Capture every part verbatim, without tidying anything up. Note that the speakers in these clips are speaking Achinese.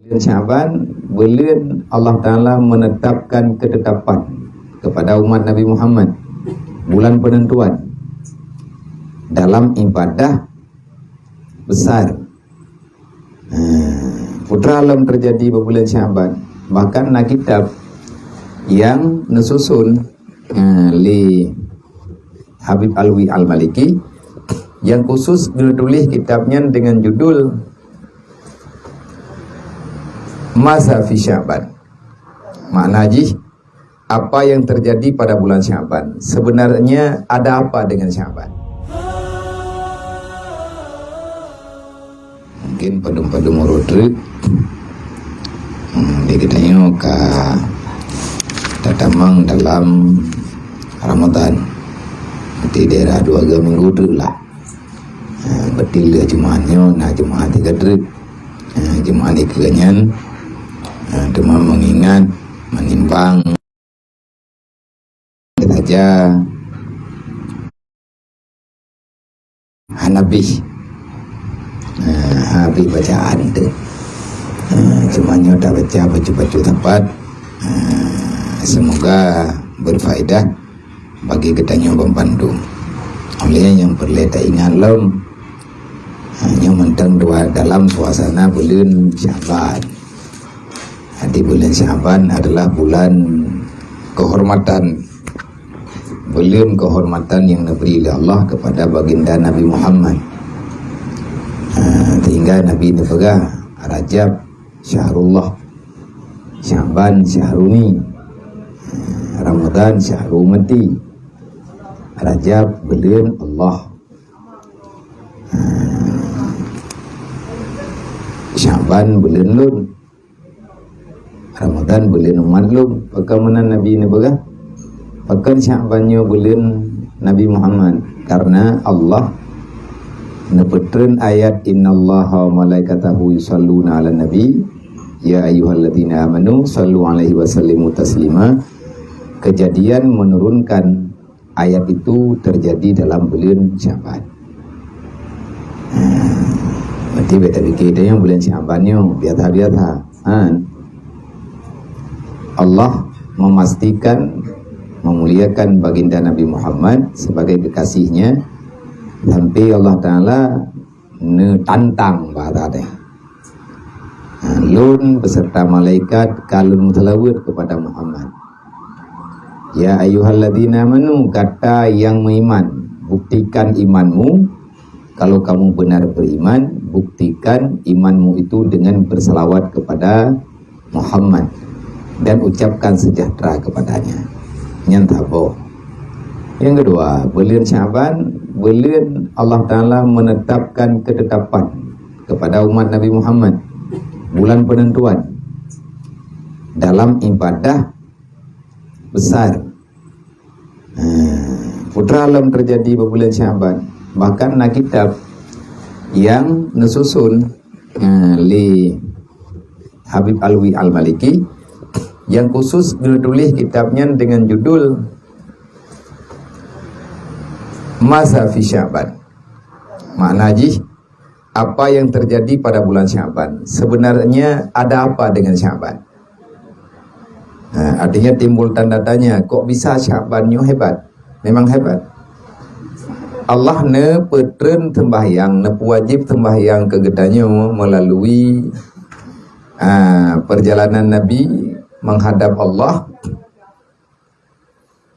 Bulan Syaban, bulan Allah Ta'ala menetapkan ketetapan kepada umat Nabi Muhammad, bulan penentuan dalam ibadah besar. Ha, putra lom terjadi bak bulan Syaban. Bahkan na kitab yang neususun, ha, lé Habib Alwi Al-Maliki, yang khusus geutuléh kitab nyan dengan judul Maza fi Syaban. Makna jih, apa yang terjadi pada bulan Syaban? Sebenarnya ada apa dengan Syaban? Mungkin padum-padum uroe treuk, hmm, di geutanyoe ka tatamong dalam Ramadan. Di daerah dua minggu treuk lah. Ha, berarti lheueh Jumaat nyoe na Jumaat tiga treuk. Ha, Jumaat tiga nyan, ha, teuma mengingat, menimbang saja hana bih. Ha, habéh bacaan tu. Ha, cuma nyoe tabaca bacut-bacut sapat. Ha, semoga berfaedah bagi geutanyoe bandum. Oleh nyang peureulée taingat lom, ha, nyoe mantong dua dalam suasana buleuen Syaban. Jadi buleuen Syaban adalah bulan kehormatan, buleuen kehormatan yang diberi oleh Allah kepada baginda Nabi Muhammad. Ha, sehingga Nabi neupeugah, "Rajab syahrullah, Syaban syahruni, Ramadan syahru ummati." Rajab buleuen Allah. Syaban buleuen lôn. Ramadan buleuen umat lôn. Pakon meunan Nabi neupeugah? Pakon Syaban nyoe buleuen Nabi Muhammad? Karena Allah neupeutreun ayat, "Innallaha wa malaikatahu yusalluna 'alan nabi, ya ayyuhalladzina amanu sallu 'alaihi wa sallimu taslima." Kejadian menurunkan ayat itu terjadi dalam buleuen Syaban. Ha, berarti beta pikir teuh nyang buleuen Syaban nyoe biasa-biasa. Ha. Allah memastikan memuliakan baginda Nabi Muhammad sebagai kekasihnya sampai Allah Ta'ala neutantang bahasa teuh. Ha, lôn beserta malaikat ka lôn meuseulaweuet kepada Muhammad. Ya ayyuhalladzina amanu, kata yang meiman, buktikan imanmu. Kalau kamu benar beriman, buktikan imanmu itu dengan bersalawat kepada Muhammad dan ucapkan sejahtera kepadanya. Nyan saboh. Yang kedua, buleuen Syaban, buleuen Allah Ta'ala menetapkan ketetapan kepada umat Nabi Muhammad, bulan penentuan dalam ibadah besar. Ha, putra lom terjadi bak buleuen Syaban. Bahkan na kitab yang neususun, ha, lé Habib Alwi Al-Maliki, yang khusus geutuléh kitab nyan dengan judul Maza fi Syaban. Makna jih, apa yang terjadi pada bulan Syaban? Sebenarnya ada apa dengan Syaban? Ha, artinya timbul tanda tanya, kok bisa Syaban nyoe hebat? Memang hebat. Allah neupeutreun sembahyang, neupeuwajib sembahyang keu geutanyoe melalui, ha, perjalanan Nabi menghadap Allah.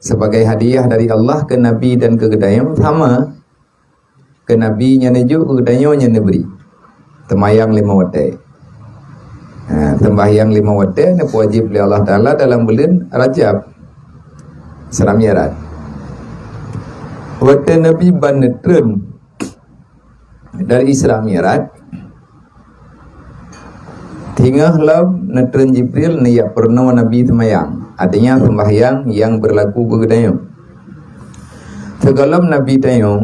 Sebagai hadiah dari Allah keu Nabi dan keu geutanyoe, sama. Keu Nabi nyan neujok, keu geutanyoe nyan neubri. Seumayang limong watée. Ha, sembahyang limong watée neupeuwajéb lé Allah Taala dalam buleuen Rajab. Isra Mi'raj. Watée Nabi ban neutreun dari Isra Mi'raj, teungoh lom neutreun Jibril neujak peurunoe Nabi seumayang, artinya sembahyang nyang beurlaku keu geutanyoe. Sigohlom Nabi tanyoe,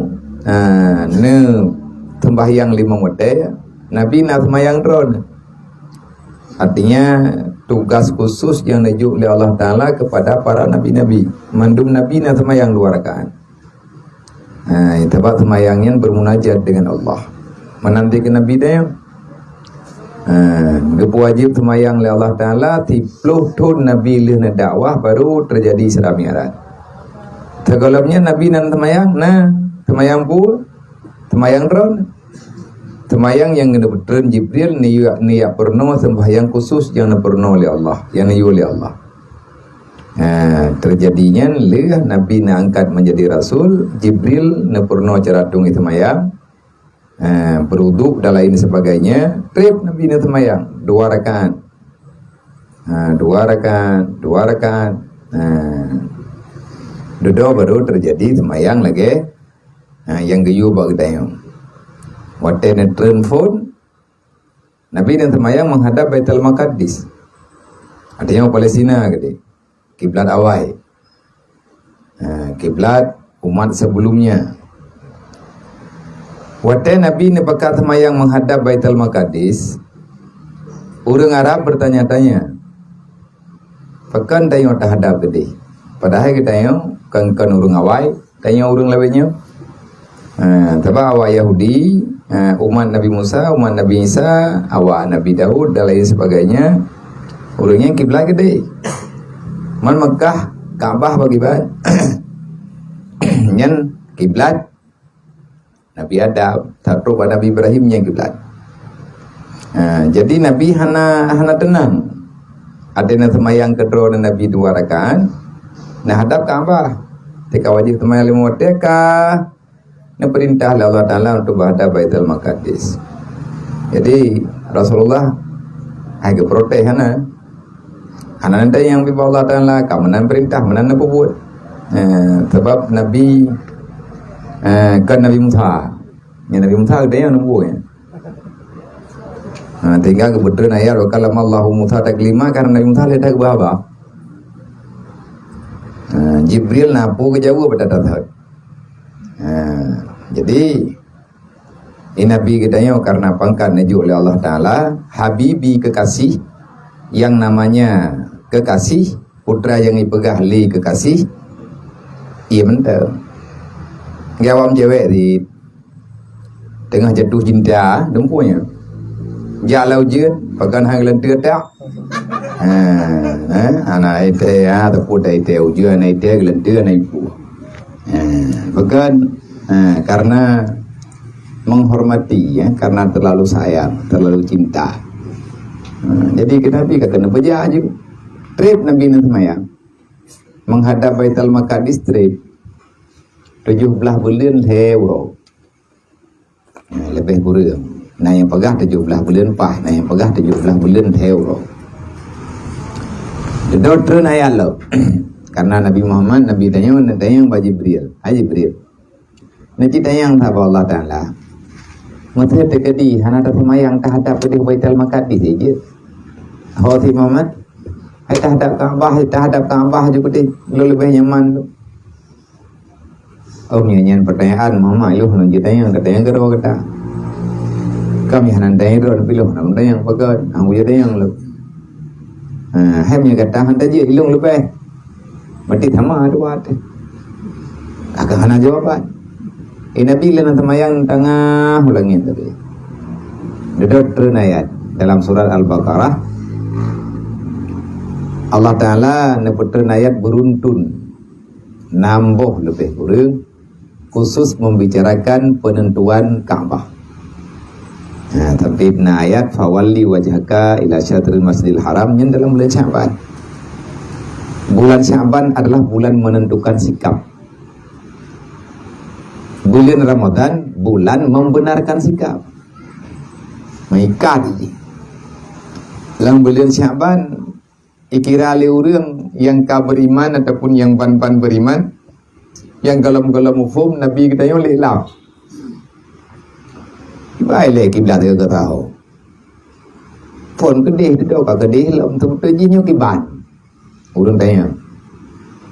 ah, neuseumbahyang limong watée, Nabi na seumayang droe. Artinya, tugas khusus nyang neujok lé Allah Taala kepada para nabi-nabi. Mandum nabi na seumayang dua rakaat. Ha, sabab seumayang nyan bermunajat dengan Allah. Meunan cit keu Nabi tanyoe. Ha, geupeuwajéb seumayang lé Allah Taala siplôh thon Nabi lheueh neudakwah baru teujadi Isra Mi'raj. Sigohlom nyan Nabi na seumayang, na seumayang peue? Seumayang droe. Seumayang nyang geutreun Jibril neujak, neujak peurunoe, seumbahyang khusus nyang neupeurunoe lé Allah, nyang neuyue lé Allah. Ha, teujadi nyan lheueh Nabi neuangkat meujadi rasul, Jibril neupeurunoe cara tueng seumayang, ha, beuruduk dan lain sebagainya, trép Nabi neuseumayang dua rakaat. Ha, dua rakaat, dua rakaat. Ha. Dudoe baru teujadi seumayang lagée, ha, nyang geuyue bak geutanyoe. Watée neutreun phon, Nabi neuseumayang meuhadab Baitul Maqdis. Artinya Palestina keudeh. Kiblat awai. Ha, kiblat umat sebelumnya. Watée Nabi neupakat seumayang meuhadab Baitul Maqdis, ureuëng Arab bertanya-tanya, "Pakon tanyoe tahadab keudeh? Padahai geutanyoe kon, kon ureuëng awai, tanyoe ureuëng lawét nyoe." Ha, sabab awak Yahudi, ha, umat Nabi Musa, umat Nabi Isa, awak Nabi Daud dan lain sebagainya, ureuëng nyan kiblat keudeh. Man Mekah, Ka'bah bak kiblat. Nyan kiblat Nabi Adam, satrok bak Nabi Ibrahim nyan kiblat. Ha, jadi Nabi hana, hana teunang. Ada na seumayang keudroe Nabi dua rakaat, na hadab Ka'bah. Teuka wajéb seumayang lima watée ka neupeurintah lé Allah Taala untuk bak hadab Baitul Maqdis. Jadi Rasulullah hai geuprotes hana. Hana nanti nyang bak Allah Taala ka meunan peurintah, meunan neupeubuet. Eh, sebab Nabi, eh, kan Nabi Musa. Ya, Nabi Musa ada yang nunggu ya. Ha, tinggal kebetulan ayat wa kallama Allahu Musa taklima, karena Nabi Musa lé that geuba haba. Ha, Jibril na peue geujaweueb pada that. Ha, jadi, di Nabi geutanyoe karena pangkat neujok lé Allah Taala, habibi kekasih, yang namanya kekasih, putra nyang ipeugah lé kekasih, iya mantong. Gawam cewek di teungoh jatuh cinta, dumpunya. Jak lau ujeuen, pakan hang leunteu tak? Ha, ha, anak ite, ha, tepuk dah ite ujeuen, anak ite geuleunteu, anak ibu. Ha, bukan, ha, karena menghormati, ya, karena terlalu sayang, terlalu cinta. Ha, jadi ke Nabi kata Nabi jah je. Trép Nabi nan semayang. Menghadap Baitul Maqdis trép. Tujuh belas buleuen lhée uroe. Ha, lebih kureueng. Nah, nyang peugah tujuh belas buleuen paih, nah, nyang peugah tujuh belas buleuen lhée uroe. Dudoe treun ayat lom. Karena Nabi Muhammad, Nabi tanyoe, Nabi tanyoe bak Jibril. Hai Jibril. Nabi tanyong sabe Allah Taala. Masa teukeudi hana taseumayang tahadap keudeh Baitul Maqdis je. Ho si Muhammad, hai tahadap Ka'bah, hai tahadap Ka'bah je keudeh. Lo lebih nyaman tu. Oh, nyan, nyan pertanyaan Muhammad, ilong hana jitanyong, katanya keudroe gata. Kami hana tanyong droe, tapi ilong hana tanyong, pakon? Hana jitanyong lom. Ha, hai meunyo gata hana jeuet, ilong leubeh. Berarti sama dua tu. Akan hana jawaban. Eh, Nabi lana semayang tengah ulangi tadi. Dudoe treun ayat dalam surat Al-Baqarah. Allah Taala neupeutrön ayat beruntun. Nam boh lebih kureueng, khusus membicarakan penentuan Ka'bah. Nah, tapi na ayat, "Fawalli wajhaka ila syatril Masjidil Haram," nyan dalam bulan Sya'ban. Bulan Sya'ban adalah bulan menentukan sikap. Bulan Ramadan, bulan membenarkan sikap. Mengikat. Dalam bulan Sya'ban, ikira lé ureuëng nyang ka beriman ataupun nyang ban-ban beriman, nyang golom-golom muphom Nabi geutanyoe lé lam. Bai lé kiblat ke tahu. Phon keudeh tu ka keudeh lom tu jih nyoe kiban. Ureuëng tanya.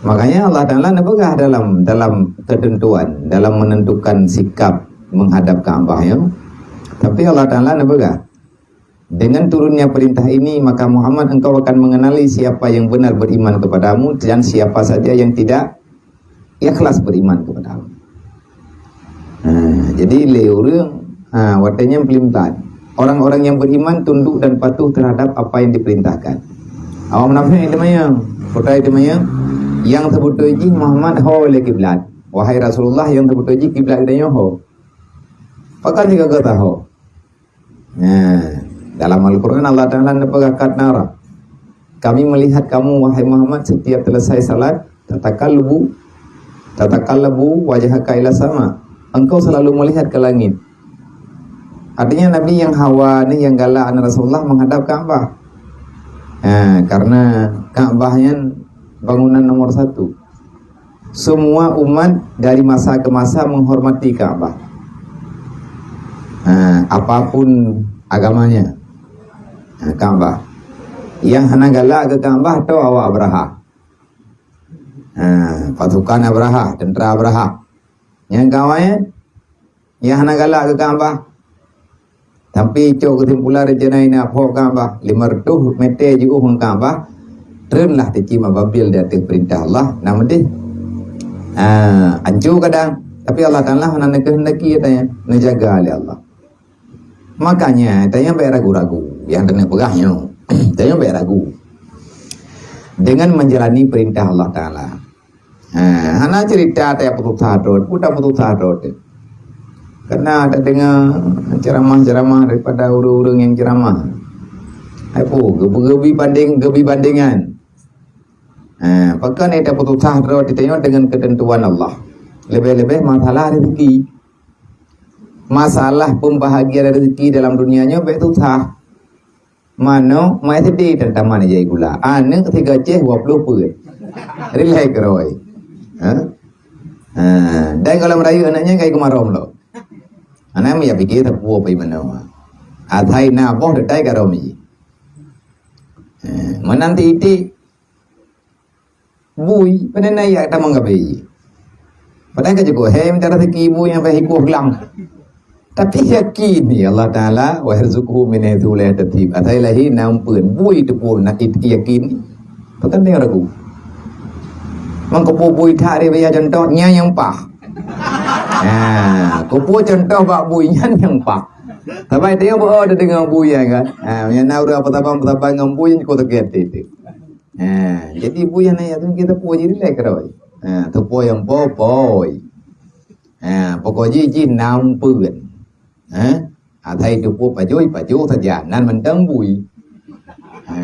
Makanya Allah Taala neupeugah dalam, dalam ketentuan, dalam menentukan sikap menghadap Ka'bah ya. Tapi Allah Taala neupeugah, "Dengan turunnya perintah ini, maka Muhammad, engkau akan mengenali siapa yang benar beriman kepadamu dan siapa saja yang tidak ikhlas beriman kepadamu." Ha, jadi lé ureuëng, ha, watée nyan peulimpat. Orang-orang yang beriman tunduk dan patuh terhadap apa yang diperintahkan. Awak munafék teumanyong, peue teumanyong, nyang seubeutoe jih Muhammad ho lé kiblat. Wahai Rasulullah, nyang seubeutoe jih kiblat geutanyoe ho. Pakon sigoe-goe taho? Nah, dalam Al-Quran Allah Ta'ala neupeugah, "Qad nara, Kami melihat kamu, wahai Muhammad, setiap selesai salat, tataqallubu, tataqallabu wajhaka ila sama. Engkau selalu melihat ke langit." Artinya Nabi nyang hawa ni, nyang galak na Rasulullah menghadap Ka'bah. Ha, karena Ka'bah nyan bangunan nomor satu. Semua umat dari masa ke masa menghormati Ka'bah. Ha, apapun agamanya. Ha, Ka'bah. Nyang hana galak keu Ka'bah tu awak Abraha. Ha, pasukan Abraha, tentera Abraha. Nyang ka awai, nyang hana galak keu Ka'bah. Tapi cok keusimpulan rencana ina phok Ka'bah, lima ratus meter jiôh ngon Ka'bah, treun lah teucim ababil di ateueh peurintah Allah, na meudeh. Ha, anco kadang, tapi Allah Taala hana neukeuhendaki, katanya, neujaga lé Allah. Makanya, tanyoe bék ragu-ragu nyang taneuk peugah nyoe. Tanyoe bék ragu dengan menjalani perintah Allah Taala. Ha, hana cerita taputusah droe, peue taputusah droe. Karena tadeungoe ceramah-ceramah daripada ureuëng-ureuëng nyang ceramah. Hai peue, geubi-geubi banding, geubi bandingan. Ha, pakon taputusah droe tanyoe dengan ketentuan Allah. Lebih-lebih masalah rezeki. Masalah pembahagian rezeki dalam dunia nyoe bék susah. Manoe mai seudeh dan taman jai gula. Aneuk sigoe céh dua ploh peuet. Rilai keurôi. Ha? Ha, dan kalau merayu anaknya kai keumarom lo. Anak mi ya pikir teupeu pai manoe. Asai na boh detai karom ji. Ha, meunan ti itik bui, pane na yak tamong gabe. Padahai ka cukup, "Hai, minta rezeki bui nyang payah ikuh glam." Tapi yakin ni Allah Taala, "Wa yarzuqhu min haitsu la yahtasib." Asai lahé na umpeuen, bui teupeu na it-, yakin. Pakon teuh ragu. Mang keupeue bui that ribaya contoh, nyan nyang paih. Ha, keupeue contoh bak bui nyan nyang paih. Sabai teuh beu deungoe bui nyan kan. Ha, nyan na ureuëng apa tabang-tabang ngon bui nyan keu teuget teuh. Ha, jadi bui nyang na yak tu kita puji rilek keurôi. Ha, teupeu nyang poi-poi. Ha, pokok jih, jih na umpeuen. Ha? Asai teupeu pajoh, pajoh saja. Nan mantong bui. Ha,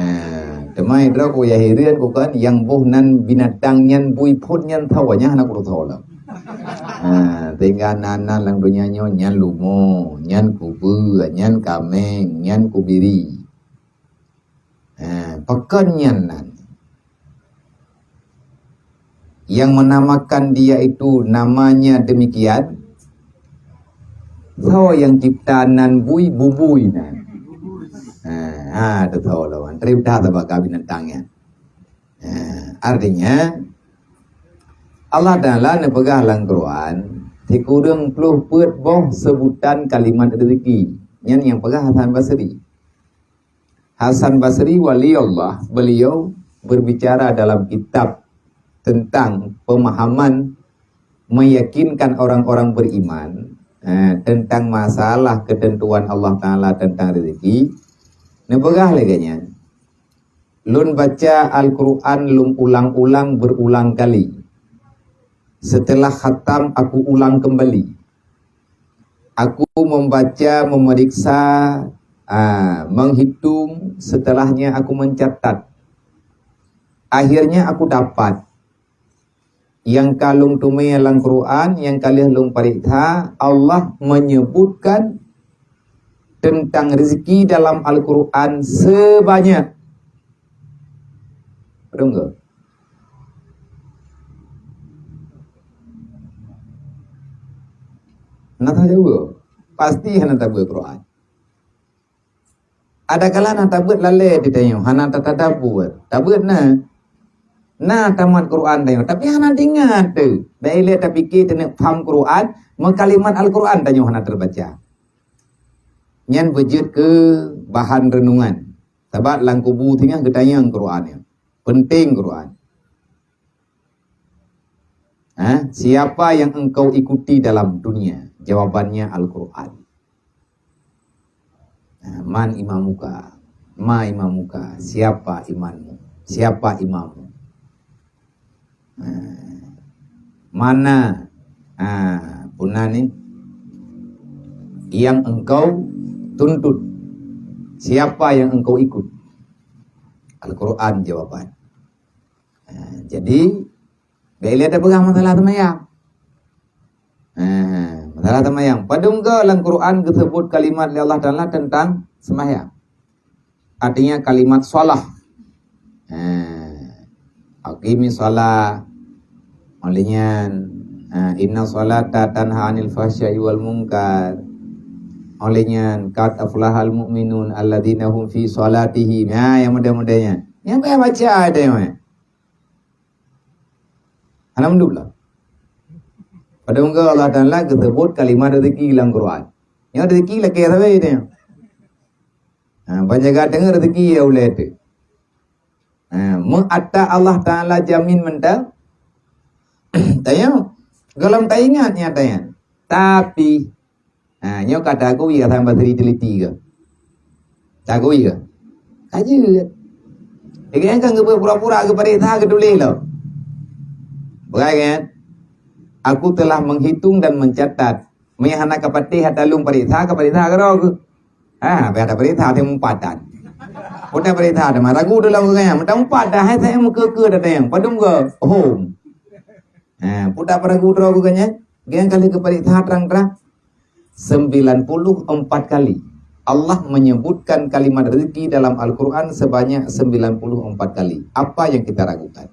teuma droe ku ya hireuen ku kan, nyang boh nan binatang nyan bui phon nyan tho, nyan hana ku tho lom. Ha, sehingga nan-nan lam donya nyoe nyan lumo, nyan kubeue, nyan kameng, nyan kubiri. Ha, pakon nyan nan. Yang menamakan dia itu namanya demikian, soe nyang cipta nan bui, bubui nan. Ha, ha, teusoe lawan. Teurimong that bak binatang nyan. Ha, artinya, Allah Taala neupeugah lam Quran, sikureueng ploh peuet boh seubutan kalimat rezeki. Nyan nyang peugah Hasan Basri. Hasan Basri wali Allah, beliau berbicara dalam kitab tentang pemahaman meyakinkan orang-orang beriman, eh, tentang masalah ketentuan Allah Taala tentang rezeki. Neupeugah lagée nyan, "Lôn baca Al-Quran lôn ulang-ulang berulang kali. Setelah khatam, aku ulang kembali. Aku membaca, memeriksa, ah, menghitung, setelahnya aku mencatat. Akhirnya aku dapat nyang ka lôn teumé lam Quran, nyang ka lheueh lôn pareksa, Allah menyebutkan tentang rezeki dalam Al-Quran sebanyak." Padahai enggak? Hana tahu jawab. Pasti hana tabeuet Quran. Adakala na tabeuet lalée di tanyoe, hana tatadabbur. Tabeuet na. Na tamat Quran tanyoe, tapi hana teuingat teuh. Bèk ilée tapike taneuk pham Quran, meukalimat Al-Quran tanyoe hana teubaca. Nyan beujeuet keu bahan reunungan. Sabab lam kubu singoh geutanyong Quran nyan. Penting Quran. Ha? Siapa yang engkau ikuti dalam dunia? Jawabannya Al-Quran. Ha, man imamuka? Ma imamuka? Siapa imanmu? Siapa imammu? Ha, mana, ha, puna ni, yang engkau tuntut? Siapa yang engkau ikut? Al-Quran jawaban. Ha, jadi, bèk lé tapeugah masalah seumayang. Ha, masalah seumayang. Padum goe lam Quran geuseubut kalimat lé Allah Taala teuntang seumayang. Artinya kalimat shalah. Ha, aqimis shalah. Oleh nyan, ha, inna shalata tanha 'anil fahsya'i wal munkar. Oleh nyan, qad aflahal mu'minun alladzina hum fi shalatihim. Ha, nyang model-model nyan. Nyang payah baca ada nyan. Alhamdulillah. Padum goe Allah Taala geuseubut kalimat rezeki lam Quran. Nyoe rezeki lakèe sabe teuh. Ha, ban jaga teungoh rezeki ya ulèe teuh. Ha, meu ata Allah Taala jamin mantong. Tanyoe, gohlom taingat nyan tanyoe. Tapi, ha, nyoe ka tagui Hasan Basri teliti ke? Tagui ke? Ka jeuet. Lagèe nyan kan geubeuet pura-pura geupareksa geutuléh lom. Bukan kan? Aku telah menghitung dan mencatat. Meunyo hana kapatéh ata lôn pareksa, kapareksa keudroe keuh. Ha, biasa pareksa teuh meupat that. Udah pareksa teuma ragu dalam ureueng nyan. Meutameupat dah, hai saya meukeue-keue datang. Padum goe? Hom. Ha, putak paragu droe geuh nyan, geuh nyan ka lheueh geupareksa trang-trang. Sembilan puluh empat kali. Allah menyebutkan kalimat rezeki dalam Al-Quran sebanyak sembilan puluh empat kali. Apa yang kita ragukan?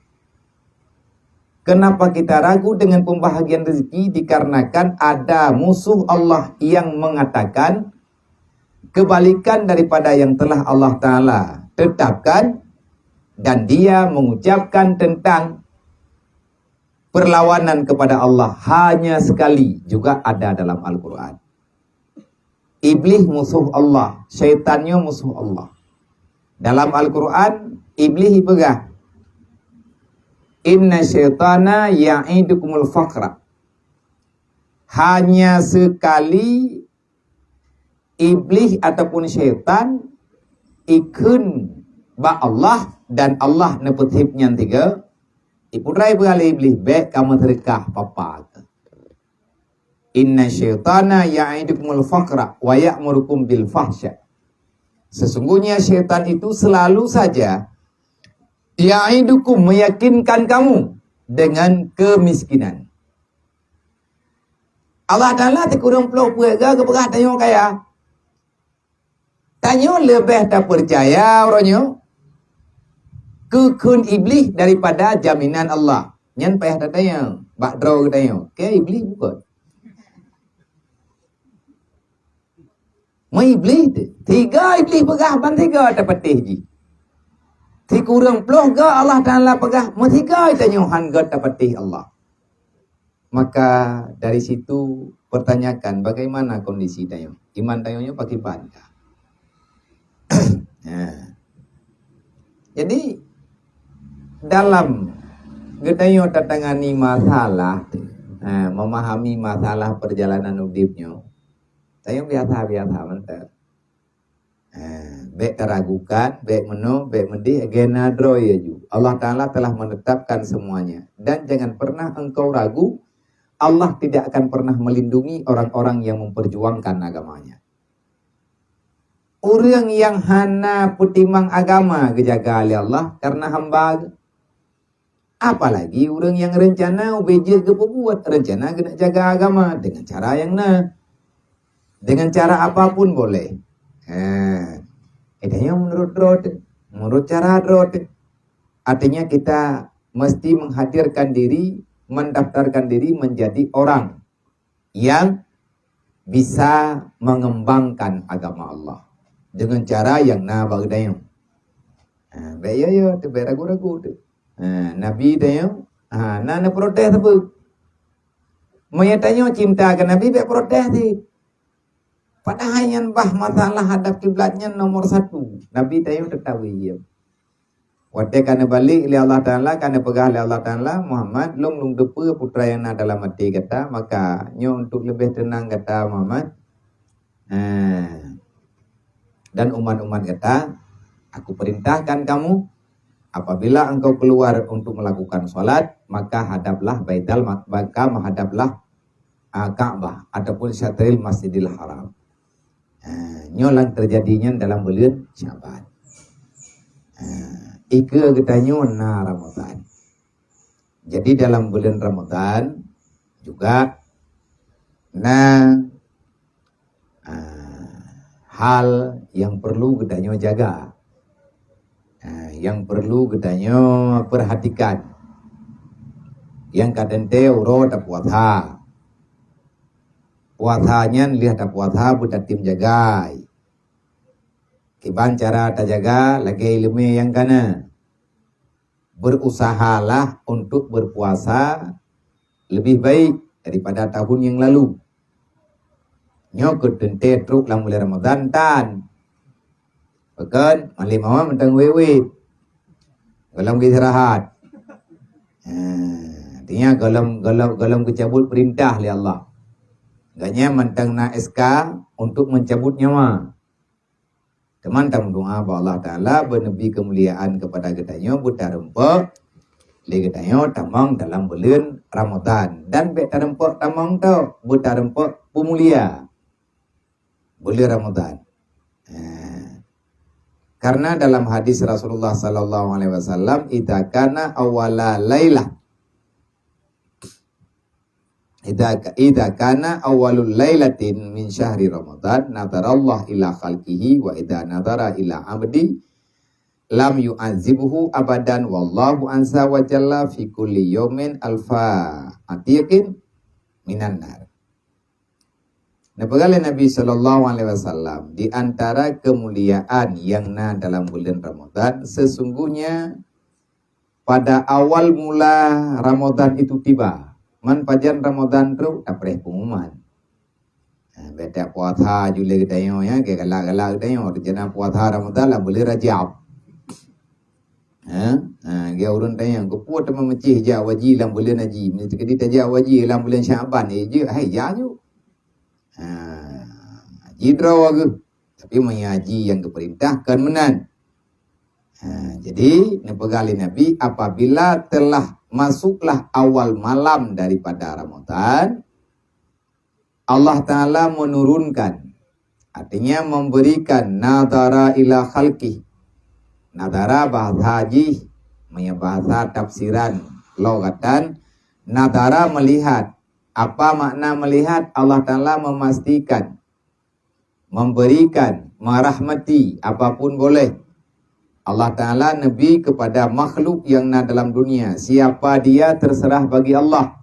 Kenapa kita ragu dengan pembahagian rezeki? Dikarenakan ada musuh Allah yang mengatakan, kebalikan daripada yang telah Allah Taala tetapkan, dan dia mengucapkan tentang perlawanan kepada Allah hanya sekali juga ada dalam Al-Quran. Iblis musuh Allah, syaitan nyoe musuh Allah. Dalam Al-Quran, Iblis ipeugah, "Inna syaitana ya'idukumul faqra." Hanya sekali Iblis ataupun syaitan ikheun bak Allah dan Allah neupeutheb nyan tiga, iputra ipeugah lé Iblis, "Bèk kamoe seudeukah papa." "Inna syaitana ya'idukumul faqra wa ya'murukum bil fahsya." Sesungguhnya syaitan itu selalu saja ya'idukum, meyakinkan kamu dengan kemiskinan. Allah Taala sikureueng ploh peuet goe geupeugah tanyoe kaya. Tanyoe leubeh tapeucaya uroe nyoe keu kheun Iblis daripada jaminan Allah. Nyan payah tatanyong bak droe geutanyoe, keu Iblis bukon? Meu Iblis teuh. Tiga Iblis peugah ban tiga tapatéh jih. Sikureueng ploh goe Allah Taala peugah, meusigoe tanyoe han göt tapatéh Allah. Maka dari situ pertanyakan bagaimana kondisi tanyoe. Iman tanyoe nyoe pakriban ka? Ha. Jadi dalam geutanyoe tatangani masalah, ha, memahami masalah perjalanan udeb nyoe, tanyoe biasa-biasa mantong. Ha, bèk taragukan, bèk meunoe, bèk meudéh, lagèe na droe laju. Allah Taala telah menetapkan semuanya. Dan jangan pernah engkau ragu, Allah tidak akan pernah melindungi orang-orang yang memperjuangkan agama-Nya. Ureueng nyang hana peutimang agama geujaga lé Allah karena hamba geuh. Apalagi ureueng nyang reuncana ubé jeuet geupeubuet, reuncana geuneuk jaga agama dengan cara nyang na, dengan cara apapun boleh. Ha, itu yang menurut droe teuh, menurut cara droe teuh. Artinya kita mesti menghadirkan diri, mendaftarkan diri menjadi orang yang bisa mengembangkan agama Allah dengan cara yang na bak geutanyoe. Ha, bèk yo-yo teuh, bèk ragu-ragu teuh. Ha, Nabi tanyoe, ha, na neuprotes sapeue? Meunyo tanyoe cinta keu Nabi, bèk protes cit. Padahai nyan bah masalah hadab kiblat nyan nomor satu. Nabi tanyoe teutawi jih. Watèe ka neubalek lé Allah Taala, ka neupeugah lé Allah Taala, "Muhammad, lôn, lôn teupeue peue nyang na dalam até gata, maka nyoe untuk leubeh teunang gata, Muhammad." Ha. dan umat-umat gata, aku perintahkan kamu, apabila engkau keluar untuk melakukan salat, maka hadaplah Baital Ma-, maka menghadaplah, ah, Ka'bah ataupun syatril Masjidil Haram. Ah, nyoe nyang teujadi nyan dalam buleuen Syaban. Ah, i keue geutanyoe na Ramadan. Jadi dalam buleuen Ramadan juga na, ah, hal nyang perlu geutanyoe jaga. Ah, nyang perlu geutanyoe perhatikan. Nyang ka teuntée uroe tapuasa. Puasa nyan lheueh tapuasa beutatem jagai. Kiban cara tajaga lagée ileumé nyang kana. Berusahalah untuk berpuasa lebih baik daripada tahun yang lalu. Nyoe keu teuntée trok lam buleuen Ramadan tan. Pakon, malem awai mantong wét-wét. Gohlom geuistirahat. Ha, artinya gohlom, gohlom, gohlom geucabut peurintah lé Allah. Gobnyan mantong na S K untuk mencabut nyawa. Teuma tameudoa bak Allah Taala beuneubri keumuliaan kepada geutanyoe, beutareumpok lé geutanyoe tamong dalam buleuen Ramadan. Dan bék tareumpok tamong tok, beutareumpok peumulia buleuen Ramadan. Ha. Karena dalam hadis Rasulullah sallallahu alaihi wasallam, "Idza kana awwala lailah, idza ka-, idza kana awwalul lailatin min syahri Ramadan, nadarallah ila khalqihi, wa idza nadara ila abdi, lam yu'adzibhu abadan, wallahu azza wa jalla fi kulli yaumin alfa atiqin minan nar." Neupeugah lé Nabi sallallahu alaihi wasallam, di antara keumuliaan nyang na dalam buleuen Ramadan, sesungguhnya pada awal mula Ramadan itu tiba. Man pajan Ramadan trok, tapreh pengumuman. Ha, bék puasa ju lé geutanyoe, ya, galak-galak geutanyoe. Rencana puasa Ramadan lam buleuen Rajab. Ha? Ha, geu ureuëng tanyong, "Keupeue teuma meucéh jak haji lam buleuen haji? Meuseuti tajak haji lam buleuen Syaban, eh, jeuet, hai, jak ju." Ha, haji droe geuh. Tapi meunyoe haji nyang geupeurintah kon meunan. Ha, jadi, neupeugah lé Nabi, apabila telah masuklah awal malam daripada Ramadan, Allah Taala menurunkan, artinya memberikan, nadara ila khalqih. Nadara bahasa jih, meunyoe bahasa tafsiran logatan, nadara melihat. Apa makna melihat? Allah Taala memastikan, memberikan, merahmati, apapun boleh. Allah Taala neubri kepada makhluk nyang na dalam dunia. Siapa dia terserah bagi Allah.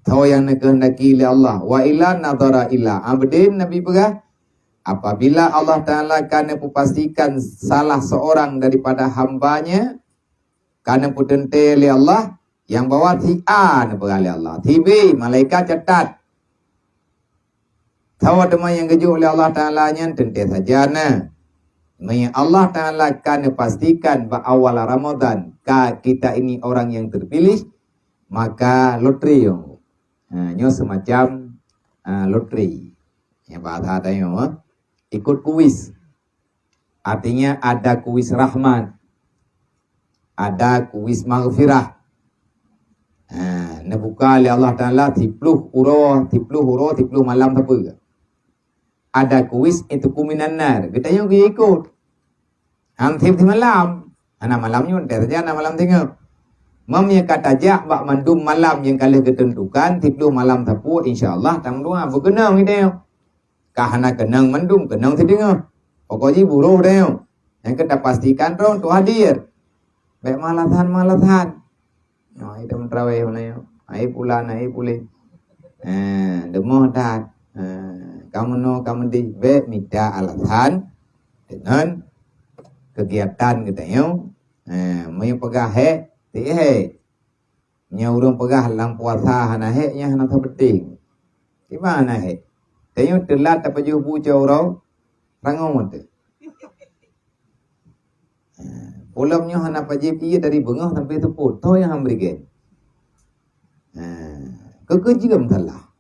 Tho nyang neukeuhendaki lé Allah. Wa illa nadhara ila abdin, Nabi peugah, apabila Allah Taala ka neupeupastikan salah seorang daripada hamba-Nya, ka neupeuteuntée lé Allah, nyang bahwa si A neupeugah lé Allah, si B malaikat catat. Sawa teuma nyang geujok lé Allah Taala nyan teuntée saja na. Meunyoe Allah Taala ka neupastikan bak awal Ramadan ka kita ini orang yang terpilih, maka loteri nyoe. Ha, nyoe semacam, ha, loteri. Nyang bahasa tanyoe, ha, ikut kuis. Artinya ada kuis rahmat, ada kuis maghfirah. Ha, neubuka lé Allah Taala siploh uroe, siploh uroe, siploh malam sapeue. Ada kuis itu kuminan nar. Geutanyoe geuikot. Hansip simalam. Hana malam nyoe, saja na malam singoh. Meunyoe ka tajak bak mandum malam nyang ka lheueh geuteuntukan, siploh malam sapeue, insya Allah tameudoa beukeunong geutanyoe. Ka hana keunong mandum, keunong sideungoh. Pokok jih buroh tanyoe. Nyang keu tapastikan droe untuk hadir. Bék malasan-malasan. Nyoe, hai teuma traweh mana nyoe. Hai pulan, hai pulen. Eh, deungoh that. Eh, ka meunoe, ka meudeh. Bék mita alasan deungon kegiatan geutanyoe. Eh, meunyoe peugah hék, tiek hék. Nyoe ureuëng peugah lam puasa hana hék, nyan hana sapeue. Kiban hana hék? Tanyoe teulat tapajoh bu cot uroe, rangoe teuh. Ha, peulom nyoe hana pajoh ié dari beungoh sampai seupôt, toh nyang han meurigen. Ha, keu-keu jeuem salah.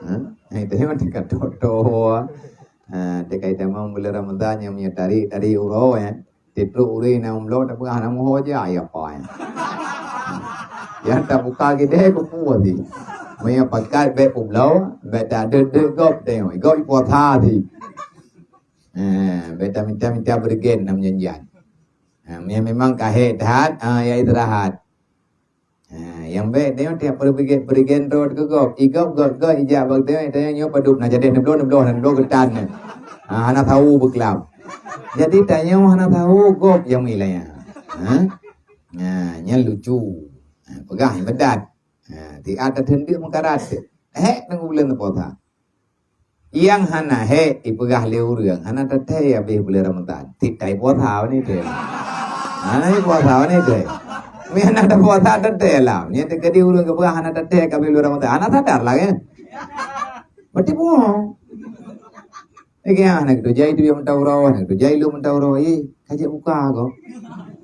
Ha, eh, tanyoe tingkat toh-toh. Ha, teuka tamong buleuen Ramadhan nyang meunyoe tarék-tarék uroe, ya. Tiep-tiep ureueng na umlo tapeugah na muho je, ya apa, ya. Ya tabuka gideh kupu sih. Meunyoe pakat bèk peubloe, bèk tadeuet-deuet gob tengok. Gob ipuasa sih. Ha, bèk taminta-minta beureugen nam janjian. Ha, meunyoe memang ka hék that, ha, ya istirahat. Ha, nyang bèk teuh tiep peureubiget-peurigen rot keu gob. I gob, gob, gob, ijak bak teuh, teuh nyoe padub na jadeh neubloh, neubloh, neubloh geutan nyan. Ha, hana tahu beuklam. Jadi tanyoe hana tahu gob nyang meulaya. Ha? Ha, nyan lucu. Ha, peugah nyang meudat. Ha, tiat tateundeuk meukarat. Hék nang buleuen puasa. Nyang hana hék ipeugah lé ureueng, hana teuthèe habéh buleuen Ramadhan. Tiep tai puasa ni teuh. Hana puasa ni teuh. Mi hana ada puasa teuthèe lah. Ni teukeudi ureueng geupeugah hana teuthèe ka habéh buleuen Ramadhan. Hana sadar lah kan? Berarti bohong. Eh, kaya hana gitu jai tu yang mentau roh, hana gitu jai lu mentau roh. Eh, kajak buka kau.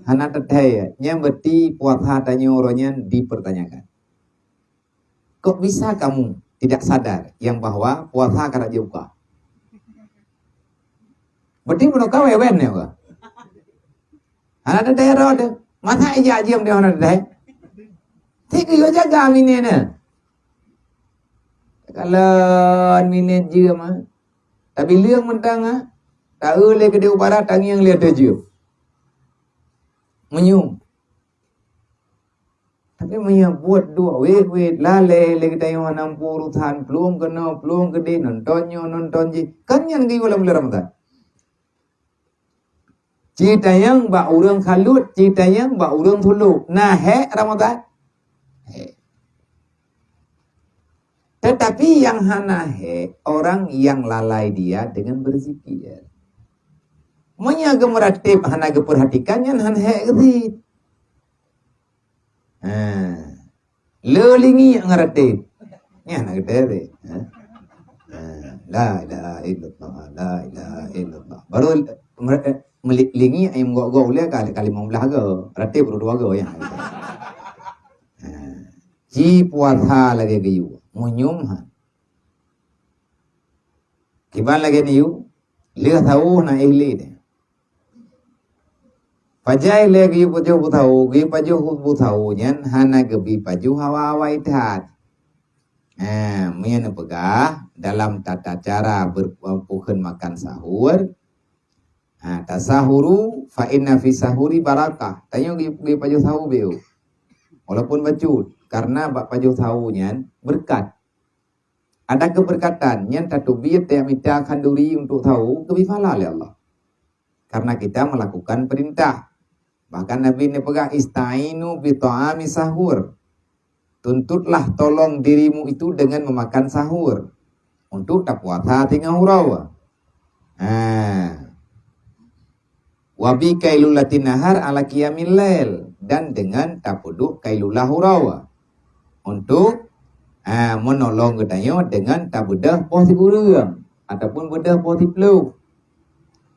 Hana teuthèe. Nyang berarti puasa tanyoe uroe nyan dipertanyakan. Kok bisa kamu tidak sadar yang bahwa puasa ka rajin buka? Berarti meunyoe ka wewen nyoe ka. Hana teuthèe rot teuh. Masa ijak jeuem teuh hana teuthèe. Cit keu jaga minèt nyoe. Kalon minèt jeuem ah. Tapi leueng mantong ah. Taeu lé keudéh u barat, tangieng lé ateueh jeuem. Meunyoe Tapi meunyoe buet duek wét-wét, lalée lé geutanyoe hana muphom urusan, plueng keunoe, plueng keudeh, nonton nyoe, nonton jih, kan nyan geuyue lam buleuen Ramadhan. Ci tanyong bak ureueng khalut, ci tanyong bak ureueng sulok. Na hék Ramadhan? Hék. Tetapi yang hana hék, orang yang lalai dia dengan berzikir. Meunyoe geumeuratéb hana geupeurhatikan, nyan hana hék geusit. Ha. Le lingiek ngon ratéb. Nyan hana geutéb. Ha. Ha. La ilaha illallah, la ilaha illallah. Baru mer-, eh, meli-, lingiek nyang gok-gok ulèe ka, ka limong blaih go. Ratéb baru dua go nyan. Ha. Ci puasa lagèe geuyue. Meunyoe ha. Kiban lagèe neuyue, lheueh sahô na éh lé teuh. Pajan lé geuyue pajoh beusahu, geuyue pajoh beusahu nyan hana geubi pajoh hawa-hawa that. Ha, meunyoe neupeugah dalam tata cara ber-, bukon makan sahur, ha, tasahuru fa inna fi sahuri barakah. Tanyoe geuyue, geuyue pajoh sahô beu. Walaupun bacut, karena bak pajoh sahô nyan beureukat. Ada keubeureukat nyan tateubiet tajak mita khanduri untuk sahô geubri pahala lé Allah. Karena kita melakukan perintah. Bahkan Nabi neupeugah, "Ista'inu bi ta'ami sahur." Tuntutlah tolong dirimu itu dengan memakan sahur. Untuk tapuasa singoh uroe. Ha. Wa bi qailulatin nahar ala qiyamil lail, dan dengan tapeuduek qailulah uroe untuk, ah, meunolong geutanyoe dengan tabeudôh poh sikureueng ataupun beudôh poh siploh.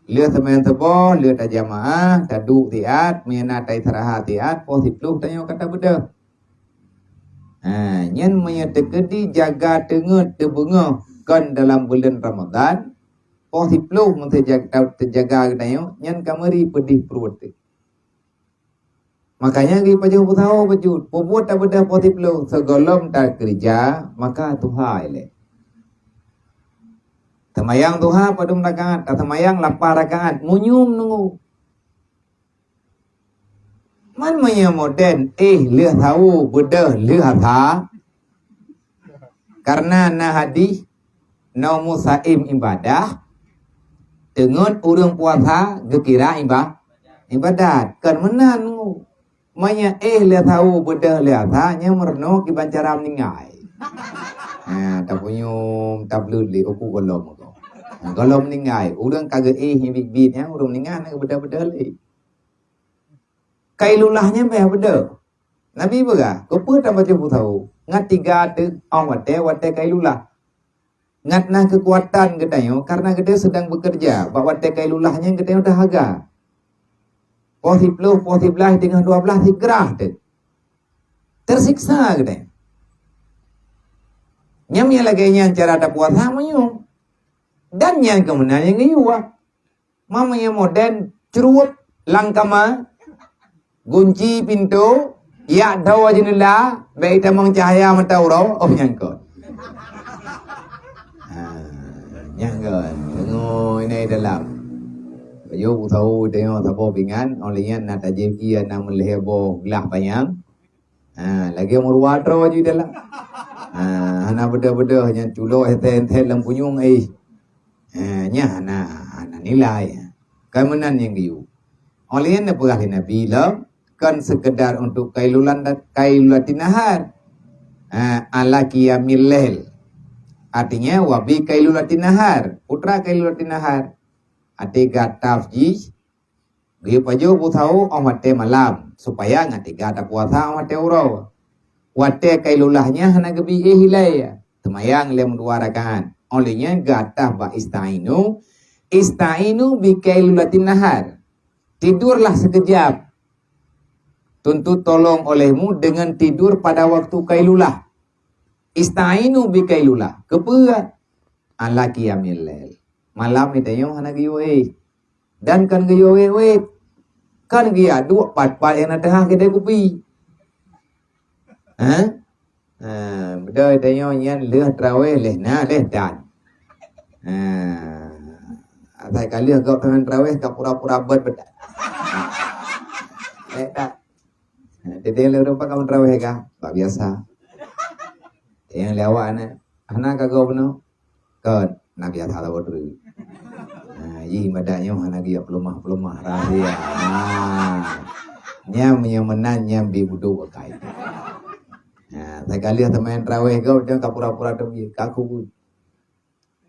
Lheueh seumayang suboh, lheueh tajamaah, taduek siat, meunyo na taistirahat siat, poh siploh tanyoe ka tabeudôh. Ha, nyan meunyo teukeudi jaga teungeut teubeungoh kon dalam buleuen Ramadhan, poh siploh meunyo teuja-, teujaga geutanyoe, nyan ka meuri peudeh pruet teuh. Makanya geupajoh beusaho bacut, peubuet tabeudôh poh siploh, sigohlom takeureuja, maka tuha ilèe. Seumayang tuha padum rakaat, taseumayang lapan rakaat, munyum nunggu. Man meunyoe modern, éh lheueh sahô beudôh lheueh asa. Karena na hadih, "Naumu saim ibadah," teungeut ureueng puasa geukira iba-, ibadat. Kon meunan. Meunyoe éh lheueh sahô beudôh lheueh asa, nyan meurunoe kiban cara meuninggai. Ha, tapunyum, tableuet lé uku gohlom ko. Ha, gohlom meuninggai, ureueng ka geuéh nyan biet-biet nyan, ureueng meuninggai hana geubeudôh-beudôh lé. Qailulah nyan bèk beudôh. Nabi peugah, keupeue tabaca beusaho? Ngat tiga teuh, 'oh watèe, watèe qailulah. Ngat na keukuatan geutanyoe, karena geutanyoe sedang bekerja. Bak watèe qailulah nyan geutanyoe teuhaga. Poh siploh, poh siblaih, teungoh dua blaih, sigrah teuh. Tersiksa geutanyoe. Nyan nyang lagèe nyan cara tapuasa meunyoe. Dan nyang keuh meunan nyang geuyue. Meunyoe modern, cruet lam kama, gunci pintoe, yak droe jeuneula, bèk itamong cahya mata uroe, oh, nyang kon. Ha, nyang kon. Teungoh inai dalam. Bajôh peue saboh teungoh saboh pingan, óh lheueh nyan na tajép ié na meulhèe boh glah panyang. Ha, lagèe meuruwa droe jih dalam. Ha, hana beudôh-beudôh nyan culo hètè-hètè lam punyueng, eh. Ha, nyan hana, hana nilai. Kan meunan nyang geuyue. Óh lheueh nyan neupeugah lé Nabi lom, kon sekedar untuk kailulatan, kailulatin nahar. Ha, ala qiyamil lail. Artinya, wa bi kailulatin nahar. Peue treuk kailulatin nahar? Até gata jih, geuyue pajoh peue saboh óh watèe malam, supaya ngat teuga tapuasa óh watèe uroe. Watèe kailulah nyan hana geubi éh ilèe, seumayang lé meudua rakaat. Óh lheueh nyan gata bak ista'inu, ista'inu bi kailulatin nahar. Tidurlah sekejap. Tuntut tolong olehmu dengan tidur pada waktu kailulah. Ista'inu bi kailulah. Keupeue? Ala qiyamil lail. Malam nyoe tanyoe hana geuyue éh. Dan kon geuyue wét-wét. Kon geuyue duek pat-pat nyang na teuhah keudè kupi. Ha? Ha, beudôh tanyoe nyan lheueh traweh lheueh na lheueh dan. Ha. Asai ka lheueh gob teuma traweh ka pura-pura beuet beudat. Lheueh dan. Ha, teuntèe lheueh rupa kamoe traweh ka, luar biasa. Nyang lé awak na, hana ka gob bunoe. Kon, na biasa saboh treuk. Ha, jih ibadat nyoe hana geuyue peuleumah-peuleumah rahsia. Ha. Nyan meunyoe meunan nyan bi budok akai. Ha, sagaleh seumayang tarawih gob nyoe ka pura-pura teubiet, ka kubut.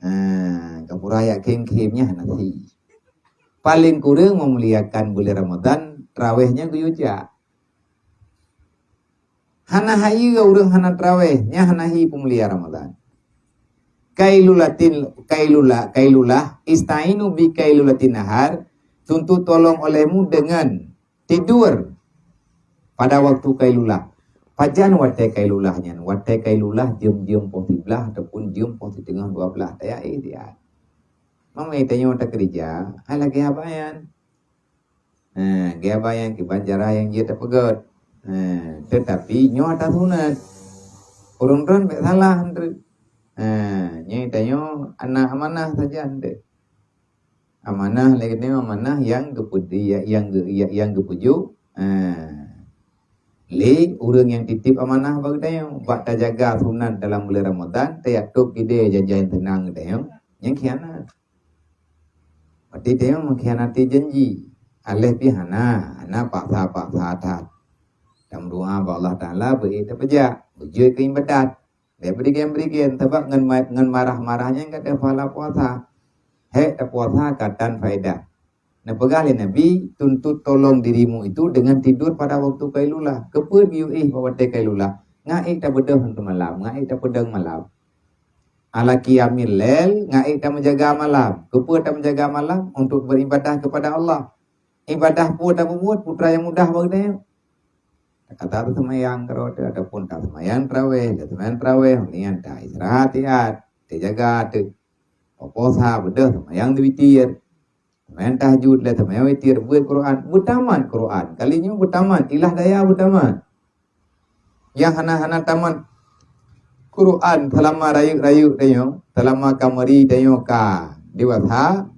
Ha, ka pura jak khém-khém nyan hana si. Paléng kureueng meumuliakan buleuen Ramadhan, tarawih nyan geuyue jak. Hana hayeue ureueng hana traweh, nyan hana hi peumulia Ramadhan. Kailulatin, kailula, kailulah, ista'inu bi kailulatin nahar, tuntut tolong olehmu dengan tidur pada waktu kailulah. Pajan watèe kailulah nyan? Watèe kailulah jeuem-jeuem poh siblaih ataupun jeuem poh siteungoh dua blaih, taya éh dia. Mamai tanyoe takeurija, hai lagèe haba nyan. Ha, geuba nyang kiban cara nyang jeuet tapeugöt. Ha, teutapi nyoe ata sunat. Ureueng droen bèk salah treuk. Ha, nyoe tanyoe aneuk amanah sajan deh. Amanah lagèe nyoe amanah nyang geupeu-, nyang geu-, nyang geupeujok. Ha. Lé ureueng nyang titip amanah bak geutanyoe, bak tajaga sunat dalam buleuen Ramadhan, tajak tôb kidée jan-jan teunang geutanyoe, nyan khianat. Berarti tanyoe mengkhianati janji. Aléh pih hana, hana paksa-paksa that. Tameudoa bak Allah Taala beu ék tapeujak, beujeuet keu iébadat. Bèk beurigen-beurigen, sabab ngon ma-, ngon marah-marah nyan ka teupahala puasa. Hék tapuasa ka tan faedah. Neupeugah lé Nabi, tuntut tolong dirimu itu dengan tidur pada waktu kailulah. Keupeue geuyue éh bak watèe kailulah? Ngat ék tabeudôh teumalam, ngat ék tapeudong malam. Ala qiyamil lail, ngat ék tameujaga malam. Keupeue tameujaga malam? Untuk beribadah kepada Allah. Ibadah peue tapeubuet, peue treuk nyang mudah bak geutanyoe? Takata taseumayang keudroe teuh, ataupun taseumayang traweh, taseumayang traweh, nyan taistirahat siat, tajaga teuh. Puasa beudôh seumayang witir. Seumayang tahajud lé, seumayang witir, beuet Quran, beutamat Quran. Kali nyoe beutamat, ilah daya beutamat. Nyang hana-hana tamat Quran seulama rayeuk-rayeuk tanyoe, seulama kamari tanyoe ka dewasa,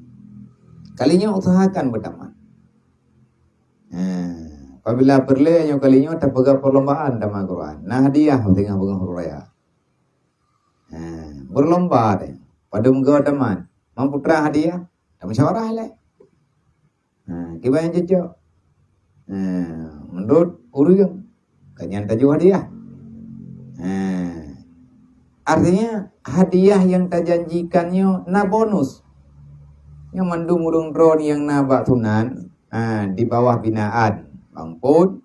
kali nyoe usahakan beutamat. Ha, apabila peureulèe nyoe kali nyoe tapeugah perlombaan tamat Quran, na hadiah teungoh beungoh raya. Ha, berlomba deh. Padum goe tamat. Mampu trah hadiah? Tamusyawarah lé. Ha, kiban nyang cocok. Ha, menurut ureueng, ka nyan tajoh hadiah. Ha. Artinya, hadiah yang tajanjikan nyoe na bonus. Nyoe mandum ureueng droen nyang na bak sunan, ha, di bawah binaan Bang Pon,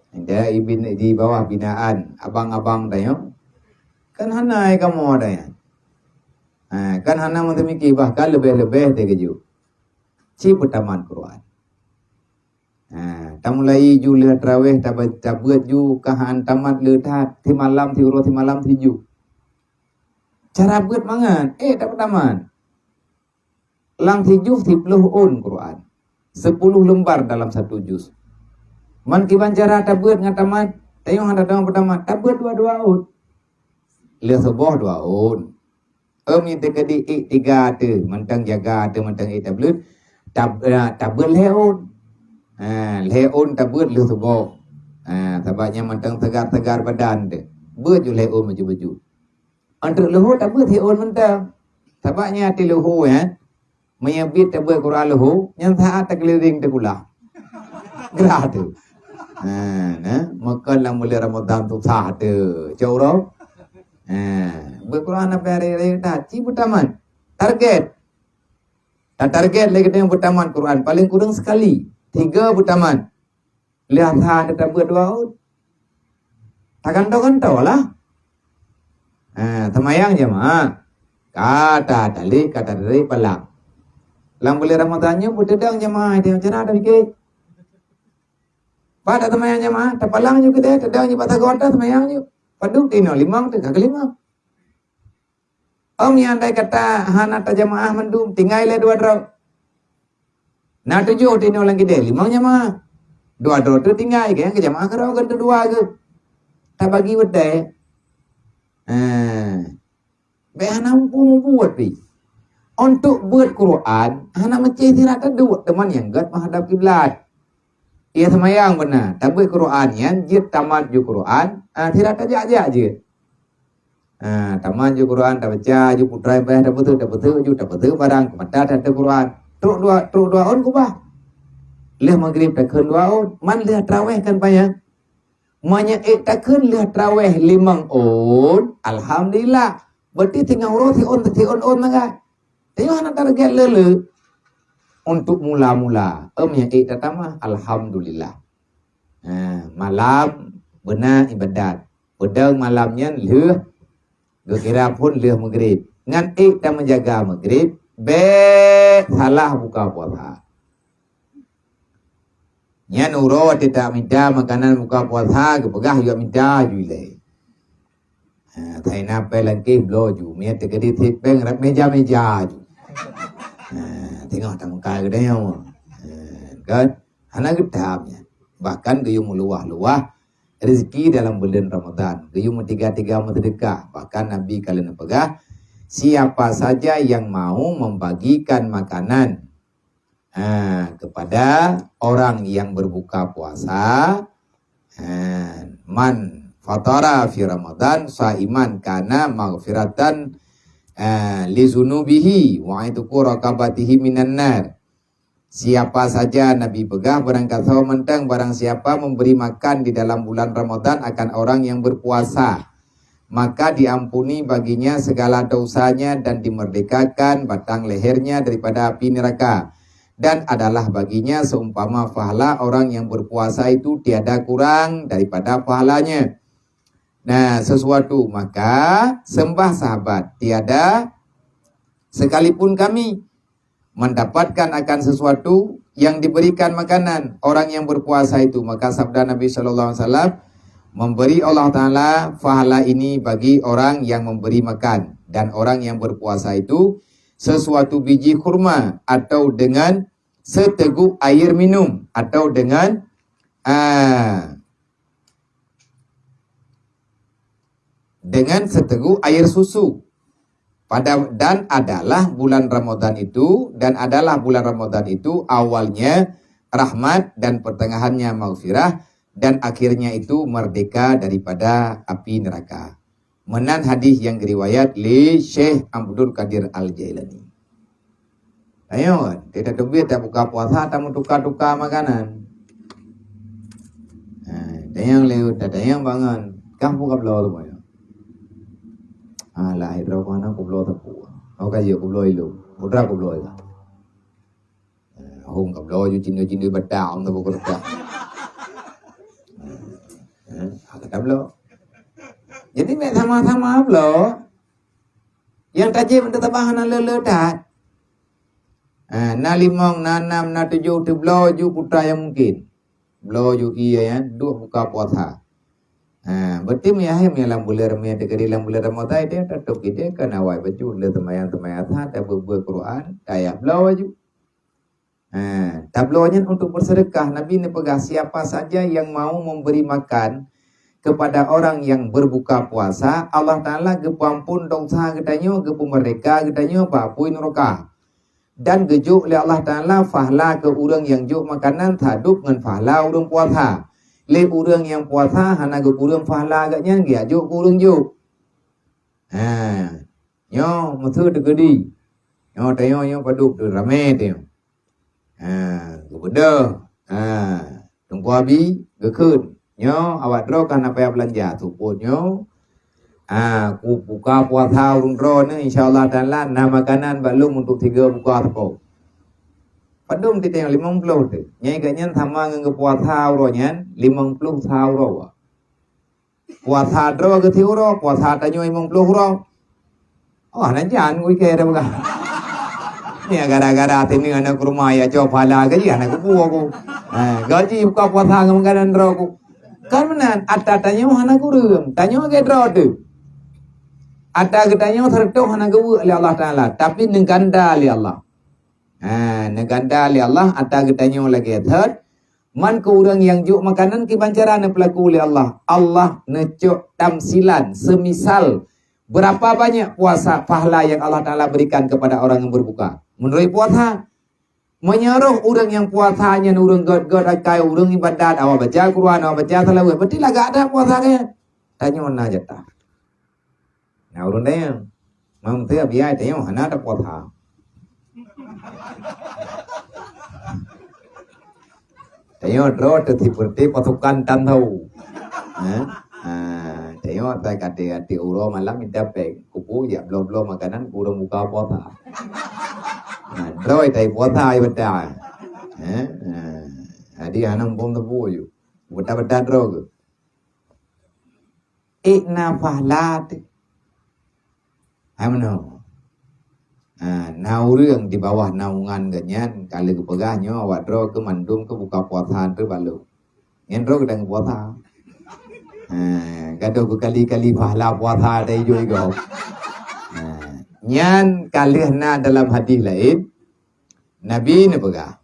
Di, di bawah binaan abang-abang tanyoe, kan hana kamoe tanyoe. Ha, kan hana meuteumiki, bahkan leubeh-leubeh teuh keujeuet. Ci peutamat Quran. Ha, tamulai ju lheueh traweh, taba-, tabeuet ju ka han tamat le that, simalam siuroe simalam siju. Cara beuet mangat, eh, tapeutamat. Lam sijuz siploh ôn Quran. Sepuluh lembar dalam satu juz. Man kiban cara tabeuet ngon tamat, tanyoe hana tamat, tamat, tabeuet dua-dua ôn. Lheueh suboh dua ôn. Em nyang teukeudi ék tiga teuh, mantong jaga teuh, mantong ék tabeuet, tab-, eh, tabeuet lhée ôn. Ha, lhée ôn tabeuet lheueh suboh. Ha, sabab nyan mantong segar-segar badan teuh. Beuet ju lhée ôn baju-baju. Enteuk leuhô tabeuet lhée ôn mantong. Sabab nyan até leuhô, ya. Meunyoe biet tabeuet Quran leuhô, nyan saát takeuliring teukulah. Gerah teuh. Ha, nah, maka lam buleuen Ramadan susah teuh. Cok uroe. Ha, beuet Quran sampai hari raya that, ci beutamat. Target. Tatarget lé geutanyoe beutamat Quran, paléng kureueng sekali. Tiga beutamat. Lheueh asar tabeuet dua ôn. Tagantoe-gantoe lah. Ha, seumayang jamaah. Ka tatalek, ka tatarék palang. Lam buleuen Ramadan nyoe beuteudong jamaah, di acara tapiké. Pat taseumayang jamaah, tapalang ju keudeh, teudong ju bak sagoe ata seumayang ju. Padub tinoe limong teuh ka keulimong. Om nyang andai kata hana tajamaah mandum, tinggai lé dua droe. Na tujoh tinoe lam keudè, limong jamaah. Dua droe teuh tinggai, keu nyang keu jamaah keudroe, keu dua geuh. Tabagi watèe. Ha. Bèk hana muphom buet pih. Untuk beuet Quran, hana meusti sira taduek, teuma nyang gèt meuhadap kiblat. Iya seumayang beuna, tabeuet Quran nyan jeuet tamat ju Quran, ah, sira tajak-jak jeuet. Ah, tamat ju Quran, tabaca ju putra ibadah, tapeuteuek, tapeuteuek ju, tapeuteuek barang, keumata tateuk Quran. Trok dua, trok dua ôn keubah. Lheueh maghrib takheun dua ôn, man lheueh tarawèh kan payah. Meunyoe ék takheun lheueh tarawèh limong ôn, alhamdulillah. Berarti singoh uroe siôn, siôn ôn lagèe. Tanyoe hana target le-le. Untuk mula-mula, em nyang ék tatamah, alhamdulillah. Ha, malam beuna ibadat. Peudong malam nyan lheueh, geukira phôn lheueh maghrib. Ngon ék tameujaga maghrib, bèk salah buka puasa. Nyan uroe teutab mita makanan buka puasa, geupeugah yue mita ju ilèe. Ha, sai na pèng lam kéh bloe ju, meunyo teukeudi sit pèng rab meja-meja ju. Ha, teungoh tameukai geutanyoe. Ha, kan? Hana geutab nyan. Bahkan geuyue meuluwah-luwah rezeki dalam buleuen Ramadhan. Geuyue meutiga-tiga meuseudeukah. Bahkan Nabi ka lheueh neupeugah, "Siapa saja yang mau membagikan makanan, ha, kepada orang yang berbuka puasa, ha, man fatara fi Ramadhan saiman kana maghfiratan, ha, li zunubihi wa itqu raqabatihi minan nar." Siapa saja, Nabi peugah, barang gasoe mantong, barang siapa memberi makan di dalam bulan Ramadhan akan orang yang berpuasa, maka diampuni baginya segala dosanya dan dimerdekakan batang lehernya daripada api neraka. Dan adalah baginya seumpama pahala orang yang berpuasa itu tiada kurang daripada pahalanya. Nah, sesuatu, maka sembah sahabat, tiada sekalipun kami mendapatkan akan sesuatu yang diberikan makanan orang yang berpuasa itu. Maka sabda Nabi sallallahu alaihi wasallam, "Memberi Allah Taala pahala ini bagi orang yang memberi makan dan orang yang berpuasa itu sesuatu biji kurma atau dengan seteguk air minum atau dengan, ah, dengan seteguk air susu." Pada, dan adalah bulan Ramadan itu, dan adalah bulan Ramadan itu awalnya rahmat dan pertengahannya maghfirah dan akhirnya itu merdeka daripada api neraka. Meunan hadis nyang geuriwayat lé Syekh Abdul Qadir Al-Jailani. Ayo, kita teubiet tabuka puasa, tameutuka-tuka makanan. Ha, dayang lewat, dayang bangun. Kah buka bloe tu, boy. Ah, lah, hidro ko hana kubloe teupeu. Oh, ka jeuet kubloe ilong. Putra kubloe lah. Eh, hong kabloe ju cindoi-cindoi batang, hong tabloe keureudah. Eh, eh, ka tabloe. Jadi, bèk sama-sama bloe. Nyang tajép untuk tabang hana le-le that. Eh, na limong, na nam, na tujoh, teubloe ju putra nyang mungkin. Bloe ju ie, ya, duek buka puasa. Ha, berarti meuakhé meulam buleuen, meuteukadi lam buleuen Ramadhan, dia tetap kita kan awai bacut le seumayang-seumayang asar, tabeuet-beuet Quran, tajak bloe aju. Ha, tabloe nyan untuk bersedekah. Nabi neupeugah, "Siapa saja yang mau memberi makan kepada orang yang berbuka puasa, Allah Taala geupeuampon dosa geutanyoe, geupeumerdeka geutanyoe bak apui nuraka." Dan geujok lé Allah Taala fahla keu ureuëng nyang jok makanan sadub ngon fahla ureuëng puasa. Lé ureuëng nyang puasa hana geukureueng fahla geuh nyan geujok keu ureuëng jok. Ha, nyoe meusu teukeudi. Nyoe tanyoe nyoe padub tu ramé tanyoe. Ha, geubeudôh. Ha, Teungku Abi geukheun. Nyoe awak droe ka na payah beulanja. Seupôt nyoe, ha, ku buka puasa ureuëng droe ni, insya Allah Taala na makanan bak lôn untuk tiga buka seupôt. Padum titeng limong ploh tu. Nyai geuh nyan sama ngon geupuasa uroe nyan, limong ploh sa uroe. Puasa droe geuh siuroe, puasa tanyoe limong ploh uroe. Oh, hana jan kui keu dah peugah. Ni gara-gara teuneuk aneuk kurma ya cok phala gaji hana kupu aku. Ha, gaji buka puasa ngon makanan droe ku. Kan meunan, ata tanyoe hana kureueng, tanyoe lagée droe teuh. Ata geutanyoe seureutoh hana geuweuek lé Allah Taala, tapi neuganda lé Allah. Ha, neuganda lé Allah ata geutanyoe lagée thot. Man keu ureuëng nyang jok makanan kiban cara neupeulaku lé Allah. Allah neucok tamsilan, semisal berapa banyak puasa pahala yang Allah Taala berikan kepada orang yang berbuka. Meunurot puasa, meunyoe roh ureuëng nyang puasa nyan ureuëng gét-gét akai, ureuëng ibadat, awak baca Quran, awak baca salawat, berarti lagak that puasa nyan. Tanyoe na jatah. Na ureuëng dayang. Mam teu biaya tanyoe hana tapuasa. Tanyoe droe teu seperti pasukan tantara. Ha? Ha, tanyoe asai kati-kati uroe malam minta péng. Kupu jak bloe-bloe makanan keu ureuëng buka puasa. Ha, droe tai puasa ai beta. Ha? Ha. Jadi hana muphom teupeu ju. Beta-beta droe ke? Ék na pahala teuh. Hai meunoe. Ha, na ureuëng di bawah naungan geuh nyan ka lheueh geupeugah nyoe awak droe keu mandum keu buka puasa teuh bak lôn. Nyan droe geudang puasa. Ha, gadoh beukali-kali pahala puasa teuh ijok-ijok. Ha, nyan ka lheueh na dalam hadis laén, Nabi neupeugah,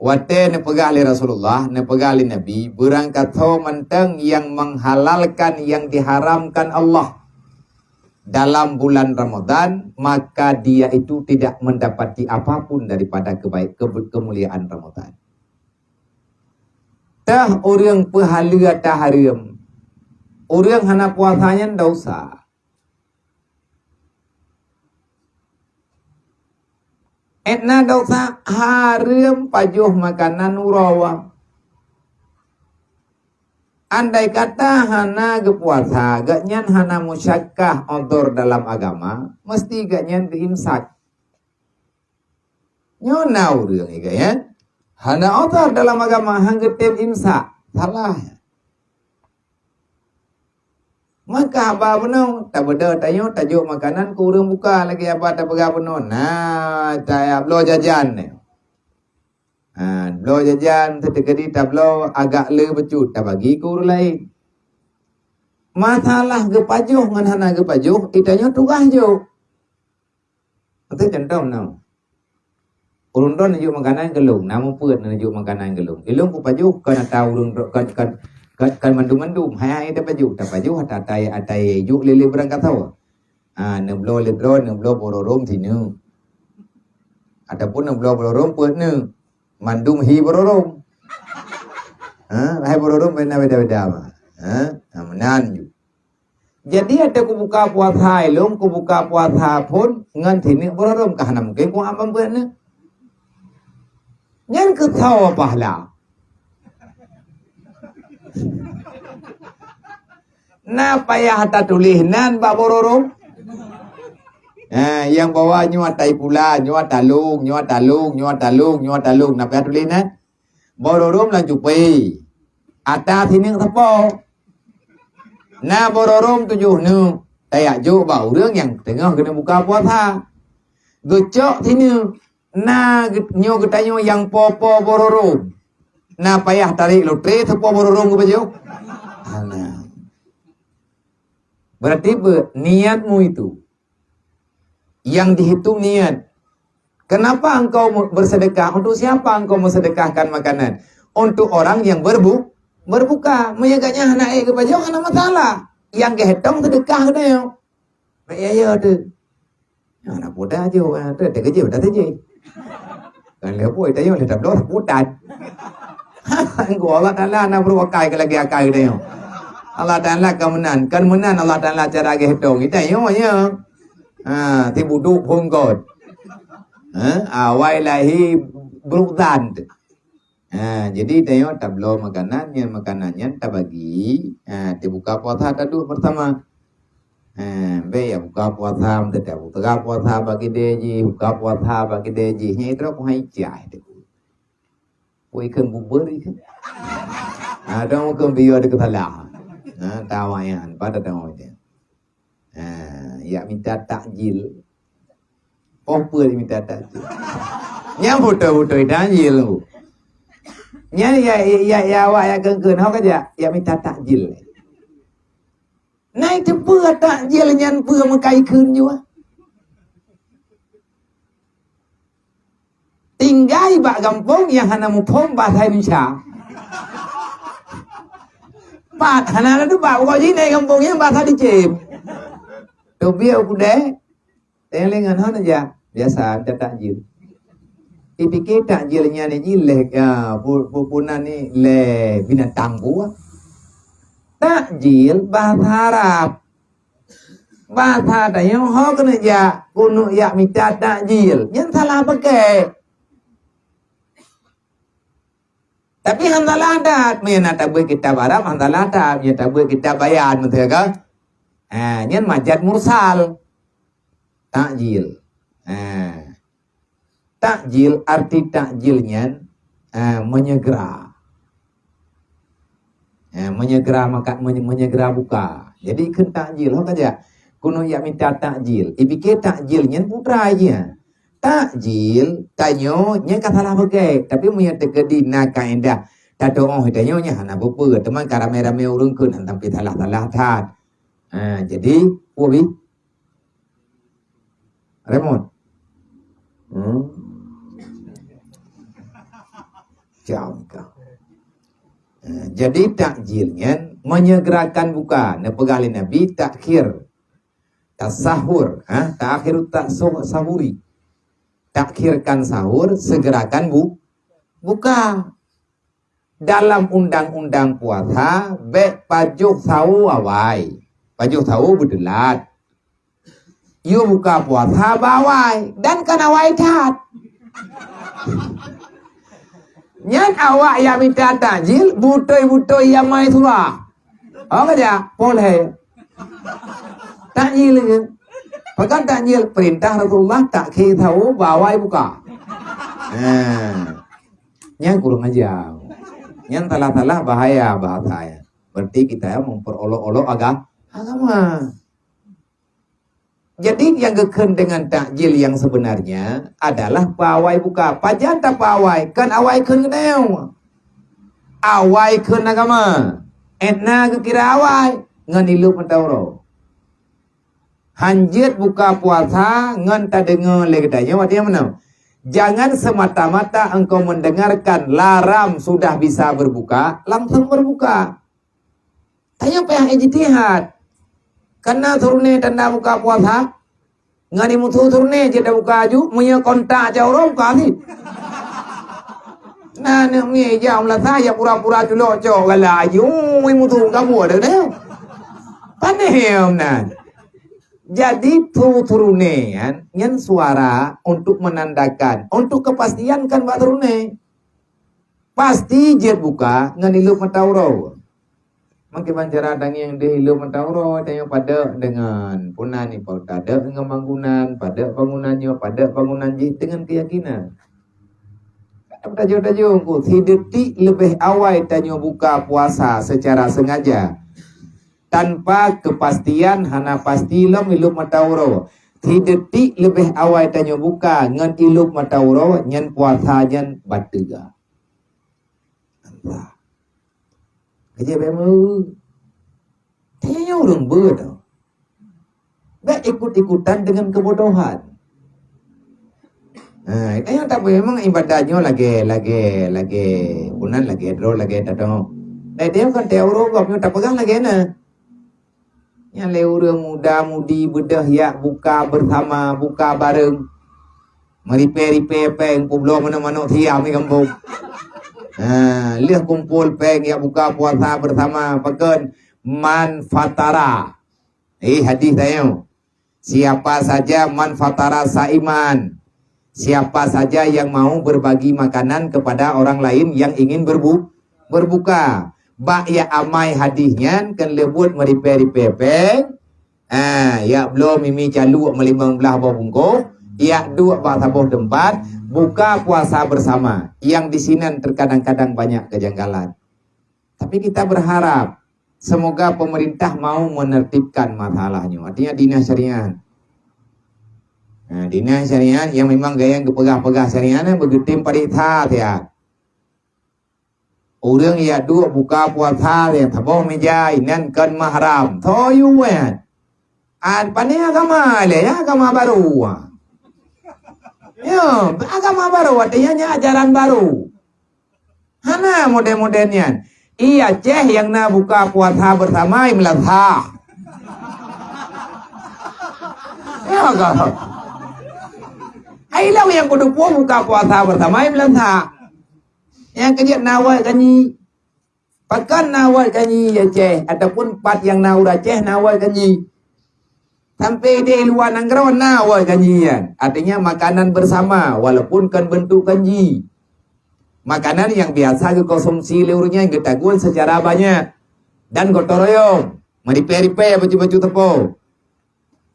Watée neupeugah lé Rasulullah, neupeugah lé Nabi, beurangkasoe mantong nyang menghalalkan nyang diharamkan Allah dalam bulan Ramadan, maka dia itu tidak mendapati apapun daripada kebaik-, ke-, kemuliaan Ramadan. Teuh ureuëng peuhaleue ata hareuem, ureuëng hana puasa nyan dosa. Ék na dosa hareuem pajoh makanan uroe. Andai kata hana geupuasa, geuh nyan hana musyakkah udhur dalam agama, meusti geuh nyan geuimsak. Nyoe na ureuëng iga ya. Hana udhur dalam agama, han geutem imsak. Salah. Maka haba bunoe, tabeudôh tanyoe tajok makanan keu ureuëng buka lagée haba tapeugah bunoe. Na, tajak bloe jajan nyoe. Ha, bloe jajan teuteukadi tabloe agak le bacut tabagi keu ureuëng laén. Masalah geupajoh ngon hana geupajoh, itanyoe tugaih jok. Beutôi contoh meunoe. Ureuëng droe neujok makanan keu lôn, na mupeue neujok makanan keu lôn. Ilôn kupajoh kon ata ureuëng droe, kon, kon, kon, kon mandum-mandum. Hai, hai tapajoh, tapajoh ata, ata, ata ijok lé-lé beurangkasoe. Ha, neubloe lé droe, neubloe bororôm sineuk. Ataupun neubloe bororôm peuet neuk. Mandum hi bororôm. Ha, hai bororôm beda-beda mah. Ha, ha, meunan ju. Jadi, ada kubuka puasa ilôn, kubuka puasa phon ngon sineuk bororôm ka hana mungken kuat ban peuet neuk. Nyan keusoe pahala. Na payah tatuléh nan bak bororôm. Eh, nyang bawa nyoe tai pula, nyoe talong, nyoe talong, nyoe talong, nyoe talong. Na payah tuléh nan. Bororôm lam cupée. Ata sineuk sapo. Na bororôm tujoh neuk. Tajak jok bak ureuëng nyang teungoh keuneuk buka puasa. Geucok sineuk. Na geu-, nyoe geutanyoe nyang po-po bororôm. Na payah tarék lotre sapo bororôm geupajoh. Alah. Berarti be-, niatmu itu yang dihitung niat. Kenapa engkau me-, bersedekah? Untuk siapa engkau mensedekahkan makanan? Untuk orang yang berbu-, berbuka. Meunyo gobnyan hana ék geupajoh, hana masalah. Nyang geuhitong sedekah geutanyoe. Bèk ya, ya tu. Hana peue tajoh, ha, tu teukeujeuet dah saja. Kan lheuh pun tanyoe lheuh tabloe sebutan. Engko Allah Taala na beurukai keu lagèe akai tanyoe. Allah Taala ka meunan, kan meunan Allah Taala cara geuhitong. Tanyoe nyoe. Ha, si buduk phon kot. Ha, awai lahé bruk dan. Ha, jadi tanyoe tabloe makanan, nyan makanan nyan tabagi. Ha, teubuka puasa taduek bersama. Ha, bèk ya buka puasa, meuteutap buka puasa bak kidée jih, buka puasa bak kidée jih. Nyan itu aku hai cah itu. Woi, ikheun bubur ikheun. Ha, dong ikheun biar dikeu salah. Ha, tawa nyan, pada tawa nyan. Ha, yak minta takjil. Oh, peue minta takjil. Nyan beutôi-beutôi takjil. Nyan ya, ya, ya, ya, awak ya keun-keun, ho ka jak, yak minta takjil. Nai teupeue takjil nyan peue meukai kheun jua. Tinggai bak gampông nyang hana muphom bahasa Indonesia. Pat hana na teuba uroe jih nai gampông nyan bahasa dicém. Tobieu kudée, teulingan hana jak, biasa ada takjil. Ipike takjil nyan jih lé, ya, pu-, pu-, punan ni lé binatang buah. Takjil bahasa Arab. Bahasa tanyoe ho keuneuk jak, keuneuk jak mita takjil. Nyan salah peuke. Tapi han salah that, meunyo na tabeuet kitab Arab, han salah that, meunyo tabeuet kitab Bayan, beutôi ka? Ha, nyan majaz mursal. Takjil. Ha. Takjil, arti takjil nyan, eh, meunyeugera. Eh, meunyeugera maka-, meunye-, meunyeugera buka. Jadi, kheun takjil, ho ka jak. Keuneuk jak mita takjil. Ipike takjil nyan putra jih. Takjil, tanyoe nyan ka salah peuke. Tapi, meunyo teukeudi na kaedah tatu'oh tanyoe nyan hana peue-peue. Teuma ka ramé-ramé ureueng kheun, han sampai salah-salah that. Ha, jadi, peue bit? Remot. Hmm. Jam ka. Eh, jadi takjil nyan menyegerakan buka. Neupeugah lé Nabi takhir. Tasahur, ha? Ta'khirut tasu-, sahuri. Takhirkan sahur, segerakan bu-, buka. Dalam undang-undang puasa, bèk pajoh sawo awai. Pajoh sawo beuteulat. Yue buka puasa bak awai dan kan awai that. Nyan awak nyang mita takjil, beutôi-beutôi nyang mai surah. Oh, ka jak? Polhé. Takjil ke? Pakon takjil? Perintah Rasulullah takhir sawo bak awai buka. Nah. Nyan kurang ajar. Nyan salah-salah bahaya bahasa nyan. Berarti kita memperolok-olok aga-, agama. Jadi, nyang geukheun dengan takjil nyang sebenarnya adalah pawai buka. Pajan tapawai? Kan awai kheun keunoe. Awai kheun agama. Etna geukira awai ngon ilop mata uroe. Hanjeuet buka puasa ngon tadeungoe lé geutanyoe watèe meunoe. Jangan semata-mata engkau mendengarkan laram sudah bisa berbuka, langsung berbuka. Tanyoe payah ijtihad. Kana suruné tanda buka puasa, ngon imusu suruné jeuet buka aju, meunyoe kontak cak uroe buka sit. Nah, aneuk miet jak meulasa, jak pura-pura culok cok galak aju, imusu kamoe deh. Panéh nyan. Jadi, su-, suruné nyan, nyan suara untuk menandakan, untuk kepastian kan bak suruné. Pasti jeuet buka ngon ilop mata uroe. Meukiban cara tangieng deuh ilop mata uroe, tanyoe padek deungon punan ipa uta dek ngon bangunan, padek bangunan nyoe, padek bangunan jih deungon keuyakinan. Tajok-tajok ku, sidetik leubeh awai tanyoe buka puasa secara sengaja. Tanpa kepastian, hana pasti lom ilop mata uroe. Sidetik leubeh awai tanyoe buka ngon ilop mata uroe, nyan puasa nyan bateuga. Allah. Kejep bèk meu. Nyoe ureuëng beuet. Bék ikut-ikutan dengan kebodohan. Ha, ayah tak memang ibadah nyoe lagée, lagée, lagée, bunan lagée droe, lagée tato. Dai dia kan teu ureuëng gob nyoe tapeugah lagée na. Nyang lé ureuëng muda-mudi beudôh yak buka bersama, buka bareng. Meripée-ripée péng publoe manok-manok siam di gampông. Ha, lheueh kumpul péng yak buka puasa bersama, pakon man fatara. Eh, hadis tayong. Siapa saja man fatara saiman. Siapa saja yang mau berbagi makanan kepada orang lain yang ingin berbu-, berbuka. Bak yak amai hadis nyan kan leubut meripée-ripée péng. Ah, yak bloe mimi caluk melimong blah boh bungkôh, yak duek bak saboh teumpat, buka puasa bersama. Yang di sinan terkadang-kadang banyak kejanggalan. Tapi kita berharap semoga pemerintah mau menertibkan masalah nyoe. Artinya dinas syariat. Nah, dinas syariat yang memang gaya geupeugah-peugah syariat nyan beugeutem pariksa siat. Ureuëng yak duek buka puasa nyang saboh meja inan kon mahram. Toh yuwen. An pane agama lé ya, agama baru. Ya, agama baru artinya nya ajaran baru. Hana model-model nyan. I Aceh nyang na buka puasa bersama i Meulansah. Ya ka. Ai lom nyang kudupu buka puasa bersama i Meulansah. Nyang keujeuet na awai kanji. Pakon na awai kanji i Aceh ataupun pat nyang na ureuëng Aceh na awai kanji. Sampai di luar nanggroe na awai kanji nyan. Artinya makanan bersama walaupun kon bentuk kanji. Makanan yang biasa geukonsumsi lé ureuëng nyan geutagun secara banyak dan gotong royong, meuripée-ripée bacut-bacut teupô.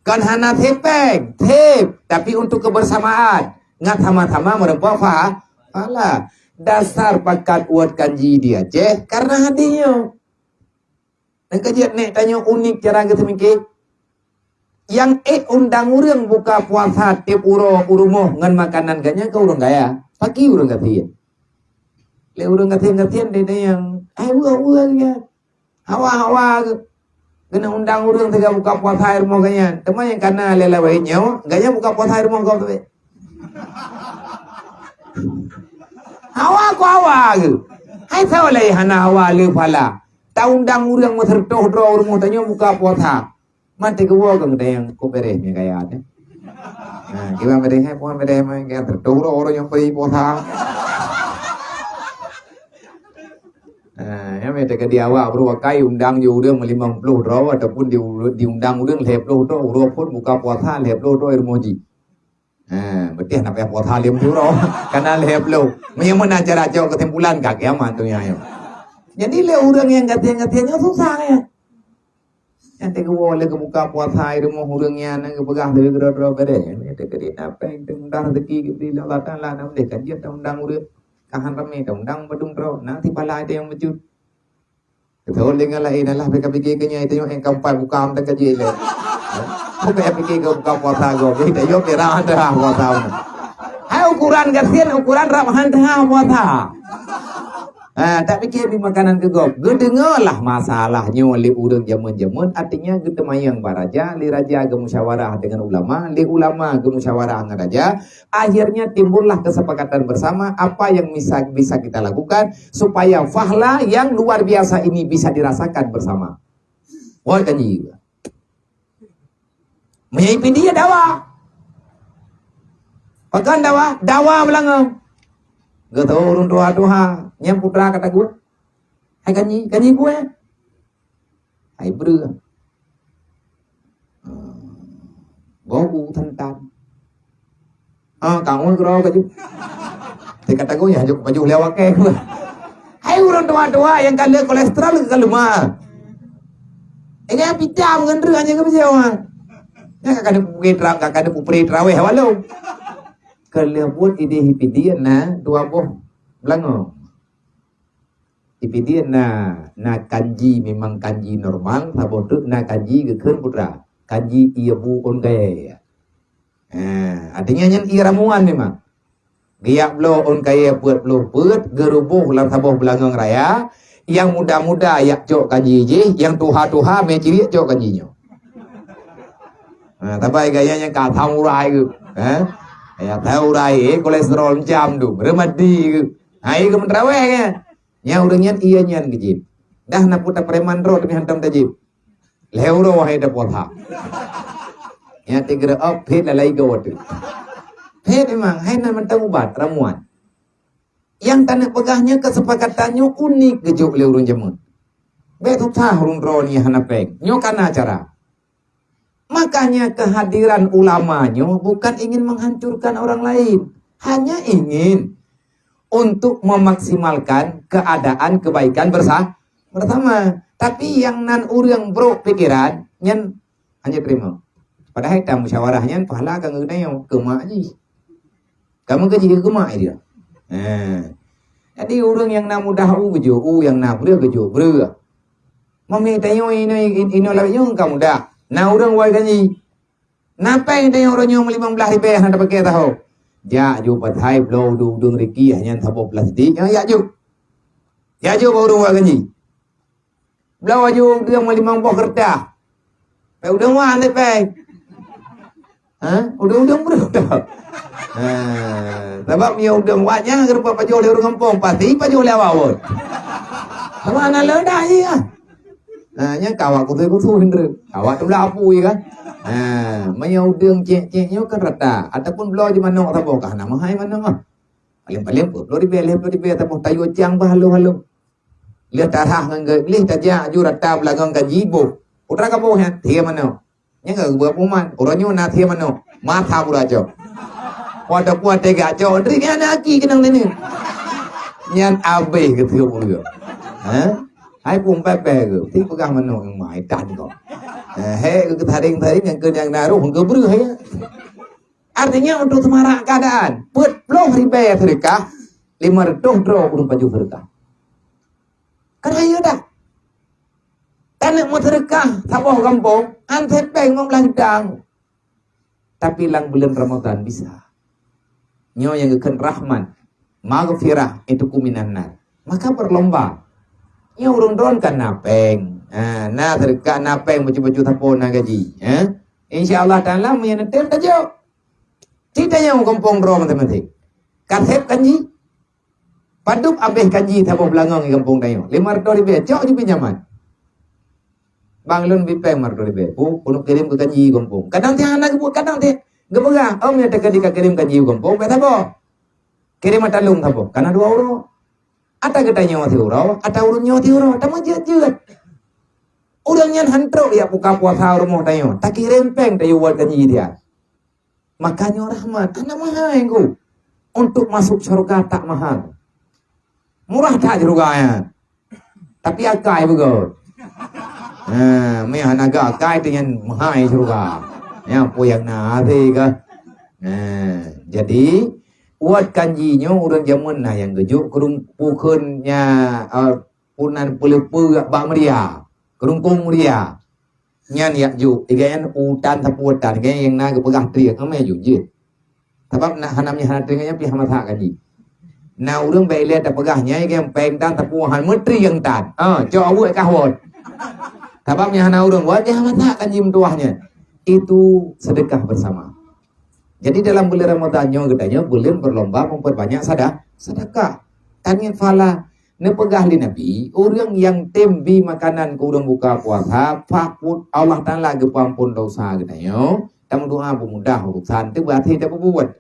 Kon hana sép péng, sép, tapi untuk kebersamaan, ngat sama-sama meureumpok fa-, pahala. Dasar pakat uet kanji di Aceh karena hadis nyoe. Dan ka jeuet nek tanyoe unik cara geuseumike. Nyang ék undang ureuëng buka puasa tiep uroe u rumoh ngon makanan ganya keu ureuëng kaya. Paki ureuëng gasien. Lé ureuëng gasien-gasien deh nyang ai uroe-uroe geuh. Hawa-hawa geuh. Keuneuk undang ureuëng teuga buka puasa i rumoh ganya. Teuma nyang kana lé lawét nyoe, ganya buka puasa i rumoh gob teuh. Hawa ku hawa geuh. Hai soe lé hana hawa le phala. Ta undang ureuëng meuseureutoh droe u rumoh tanyoe buka puasa. Man teuka woe keu geutanyoe nyang kok bereh mie kaya teh. Nah, kiban bereh hai puan bereh mai kaya seureutoh droe ureuëng nyang bri puasa. Nah, ya mie teuka di awak bro wakai undang je ureuëng limong ploh droe ataupun di, diundang ureuëng lhèe ploh droe, uroe phon buka puasa lhèe ploh droe i rumoh jih. Ha, beuteh na payah puasa lhèe ploh droe. Kana lhèe ploh. Meunyoe meunan cara cok kesimpulan ka kiamat donya nyoe. Jadi lé ureuëng nyang gasien-gasien nyoe susah ya. Nyang teuka woe lé geubuka puasa i rumoh ureuëng nyan geupeugah lé keudroe-droe bereh. Nyan teuka di na péng teuh mudah rezeki geubri lé Allah Taala na uleh ka jeuet ta undang ureuëng. Ka han ramé ta undang padum droe. Na sipala teuh nyang bacut. Keutuon lé ngon laén alah pih ka pike keu nyan, tanyoe nyang keumpat buka mantong ka jih lé. Bukan pike keu buka puasa gob, jadi tanyoe pih rab han teuhah puasa. Hai ukuran gasien, ukuran rab han teuhah puasa. Ha, tak pike bri makanan keu gob. Geudeungoe lah masalah nyoe lé ureuëng jameun-jameun, artinya geuteumanyong bak raja, lé raja geumusyawarah dengan ulama, lé ulama geumusyawarah ngon raja, akhirnya timbullah kesepakatan bersama apa yang bisa, bisa kita lakukan supaya fahla yang luar biasa ini bisa dirasakan bersama. Wah, kan iya. Meunyoe pih dia dawa. Pakon dawa? Dawa beulangong. Geutanyoe ureuëng tuha-tuha, nyang putra ka tagut. Hai kanyi, kanyi buet. Hai breueh. Gobu teuntang. Ah, kamu keudroe kaju. Teuka tagoe ya juk baju lewat ke. Hai ureuëng tuha-tuha nyang ka le kolesterol ka leumah. Ini pita mengendera hanya ke bejauh. Nya ka kena pukul terang, ka kena pupri terawih walau. Kelebut ideh ipidin na dua boh belango. Ipidin na, na kanji memang kanji normal, saboh teuk na kanji geukheun putra. Kanji ié bu ôn gaya. Ha, artinya nyan ié ramuan memang. Geujak bloe ôn kayée peuet ploh peuet, geuruboh lam saboh beulangong raya, Nyang muda-muda jak cok kanji jih, nyang tuha-tuha meuciriek cok kanji nyoe. Ha, sabai gaya nyang ka samurai geuh. Ha? Ya, samurai, eh, kolesterol macam tu. Reumati geuh. Ha, iya geuh meuteurawèh kan? Nyang ureueng nyan iya nyan geujieb. Dah na puta preman droe tapi hantom tajieb. Lhèe uroe hai tapuasa. Nyang tigeureu'op phét lalai goe teuh. Phét memang, hai nan mantong ubat, ramuan. Nyang taneuk peugah nyoe keusepakatan nyoe unik geujok lé ureueng jameun. Bèk susah ureueng droe nyan hana péng. Nyoe ka na cara. Makanya kehadiran ulama nyoe bukan ingin menghancurkan orang lain. Hanya ingin untuk memaksimalkan keadaan kebaikan bersa-, bersama. Tapi nyang nan ureueng brok pikeran, nyan hana teurimong. Padahai tam musyawarah nyan pahala ka geutanyoe keu mak jih. Kamu ka jih keu mak dia. Ha. Jadi ureueng nyang na mudah u geujok, u nyang na breueh geujok breueh. Meunyoe tanyoe inoe, inoe lawét nyoe ka mudah. Na ureueng wai kanji. Na péng tanyoe uroe nyoe meulimong blaih ribèe hana tapaké taho. Jak ju pathai bloe udeueng-udeueng riki nyan saboh plastik, nyan jak ju. Jak ju bak ureueng wai kanji. Bloe ju udeueng meulimong boh keureutah. Peuet udeueng wan lé péng. Ha? Udeueng-udeueng breueh. Ha. Sabab meunyoe udeueng wat nyan geurumpok pajoh lé ureueng gampông, pasti pajoh lé awak wot. Sama na leudah jih ah. Ha, nyan ka awak kusui-kusui hindeuh. Awak tulak apui kan. Ha, meunyoe udeueng cék-cék nyoe kan rata ataupun bloe ju manok saboh kah na meuhai manok ah. Paléng-paléng peuet ploh ribèe, lhèe ploh ribèe saboh tayue cang bah halo-halo. Lheueh tarhah ngon geuh, lheueh tajak aju rata beulangong gaji boh. Putra kaboh nyan, thie manok. Nyan ka geubuet puman. Uroe nyoe na thie manok. Masa pura cok. Wada kuat tega cok. Dri nyan aki keunong nenek. Nyan abéh keu tiep ureueng. Ha? Hai pun pepeh ke. Ti peugah manok nyang mai tan kok. Ha, he ke taring-taring nyang keu nyang naroh ke breuh ya. Artinya untuk semarak keadaan. Peuet ploh ribèe seudeukah, lima reutôh droe ureueng pajoh seudeukah. Kan hayeue dah. Taneuk meuseudeukah saboh gampông, han sép péng limong blaih jutang. Tapi lam buleuen Ramadhan bisa. Nyoe nyang geukheun rahmat, maghfirah, itqu minan nar. Maka berlomba. Nyoe ureueng droen kan na péng. Ha, na seudeukah, na péng bacut-bacut sapo na gaji. Ha? Insya Allah Taala meunyoe neutem tajok. Cit tanyoe gampông droe maséng-maséng. Ka sép kanji. Padub abéh kanji saboh beulangong di gampông tanyoe. Lima reutôh ribèe, cok ju pinjaman. Bang lôn bi péng lima reutôh ribèe. Pu, keuneuk kirém keu kanji gampông. Kadang tiang hana geubuet, kadang tiang geupeugah, "Om, nyoe teuka jika kirém kanji gampông, bèk saboh. Kirém ata lôn saboh." Kana dua uroe. Ata geutanyoe siuroe, ata ureueng nyoe siuroe, tameujeut-jeut. Ureueng nyan han trok jak buka puasa rumoh tanyoe, takirém péng tayue buet kanji dia. Maka nyoe rahmat, hana meuhai engku. Untuk masuk syurga tak mahal. Murah that syurga nyan. Tapi akai beugôt. Ha, meuhana ga akai tu nyan meuhai syurga. Nyan peue nyang na hase ka. Ha, jadi, buet kanji nyoe ureueng jameun na nyang geujok keu rumpukheun nya, eh, punan peuleupeue bak meuria. Keu rumpung meuria. Nyan jak jok, igan utan sapeue tan, igan nyang na geupeugah triek, amai jok jeuet. Sabab na hana meuhana triek nyan pih hana masak kanji. Na ureueng bèk ilèe tapeugah nyan igan péng tan sapeue han meutriek tan. Ah, cok aweuek kah wot. Sabab nyan hana ureueng wot, dia hana masak kanji meutuwah nyan. Itu sedekah bersama. Jadi dalam bulan Ramadan nyoe geutanyoe bulan berlomba memperbanyak sada-, sedekah. Tangiet pahala. Neupeugah lé Nabi, ureueng nyang tem bi makanan keu ureueng buka puasa, pakot Allah Taala geupeuamphon dosa geutanyoe, tameudoa beumudah urusan teuh beuakhé tapeubuet.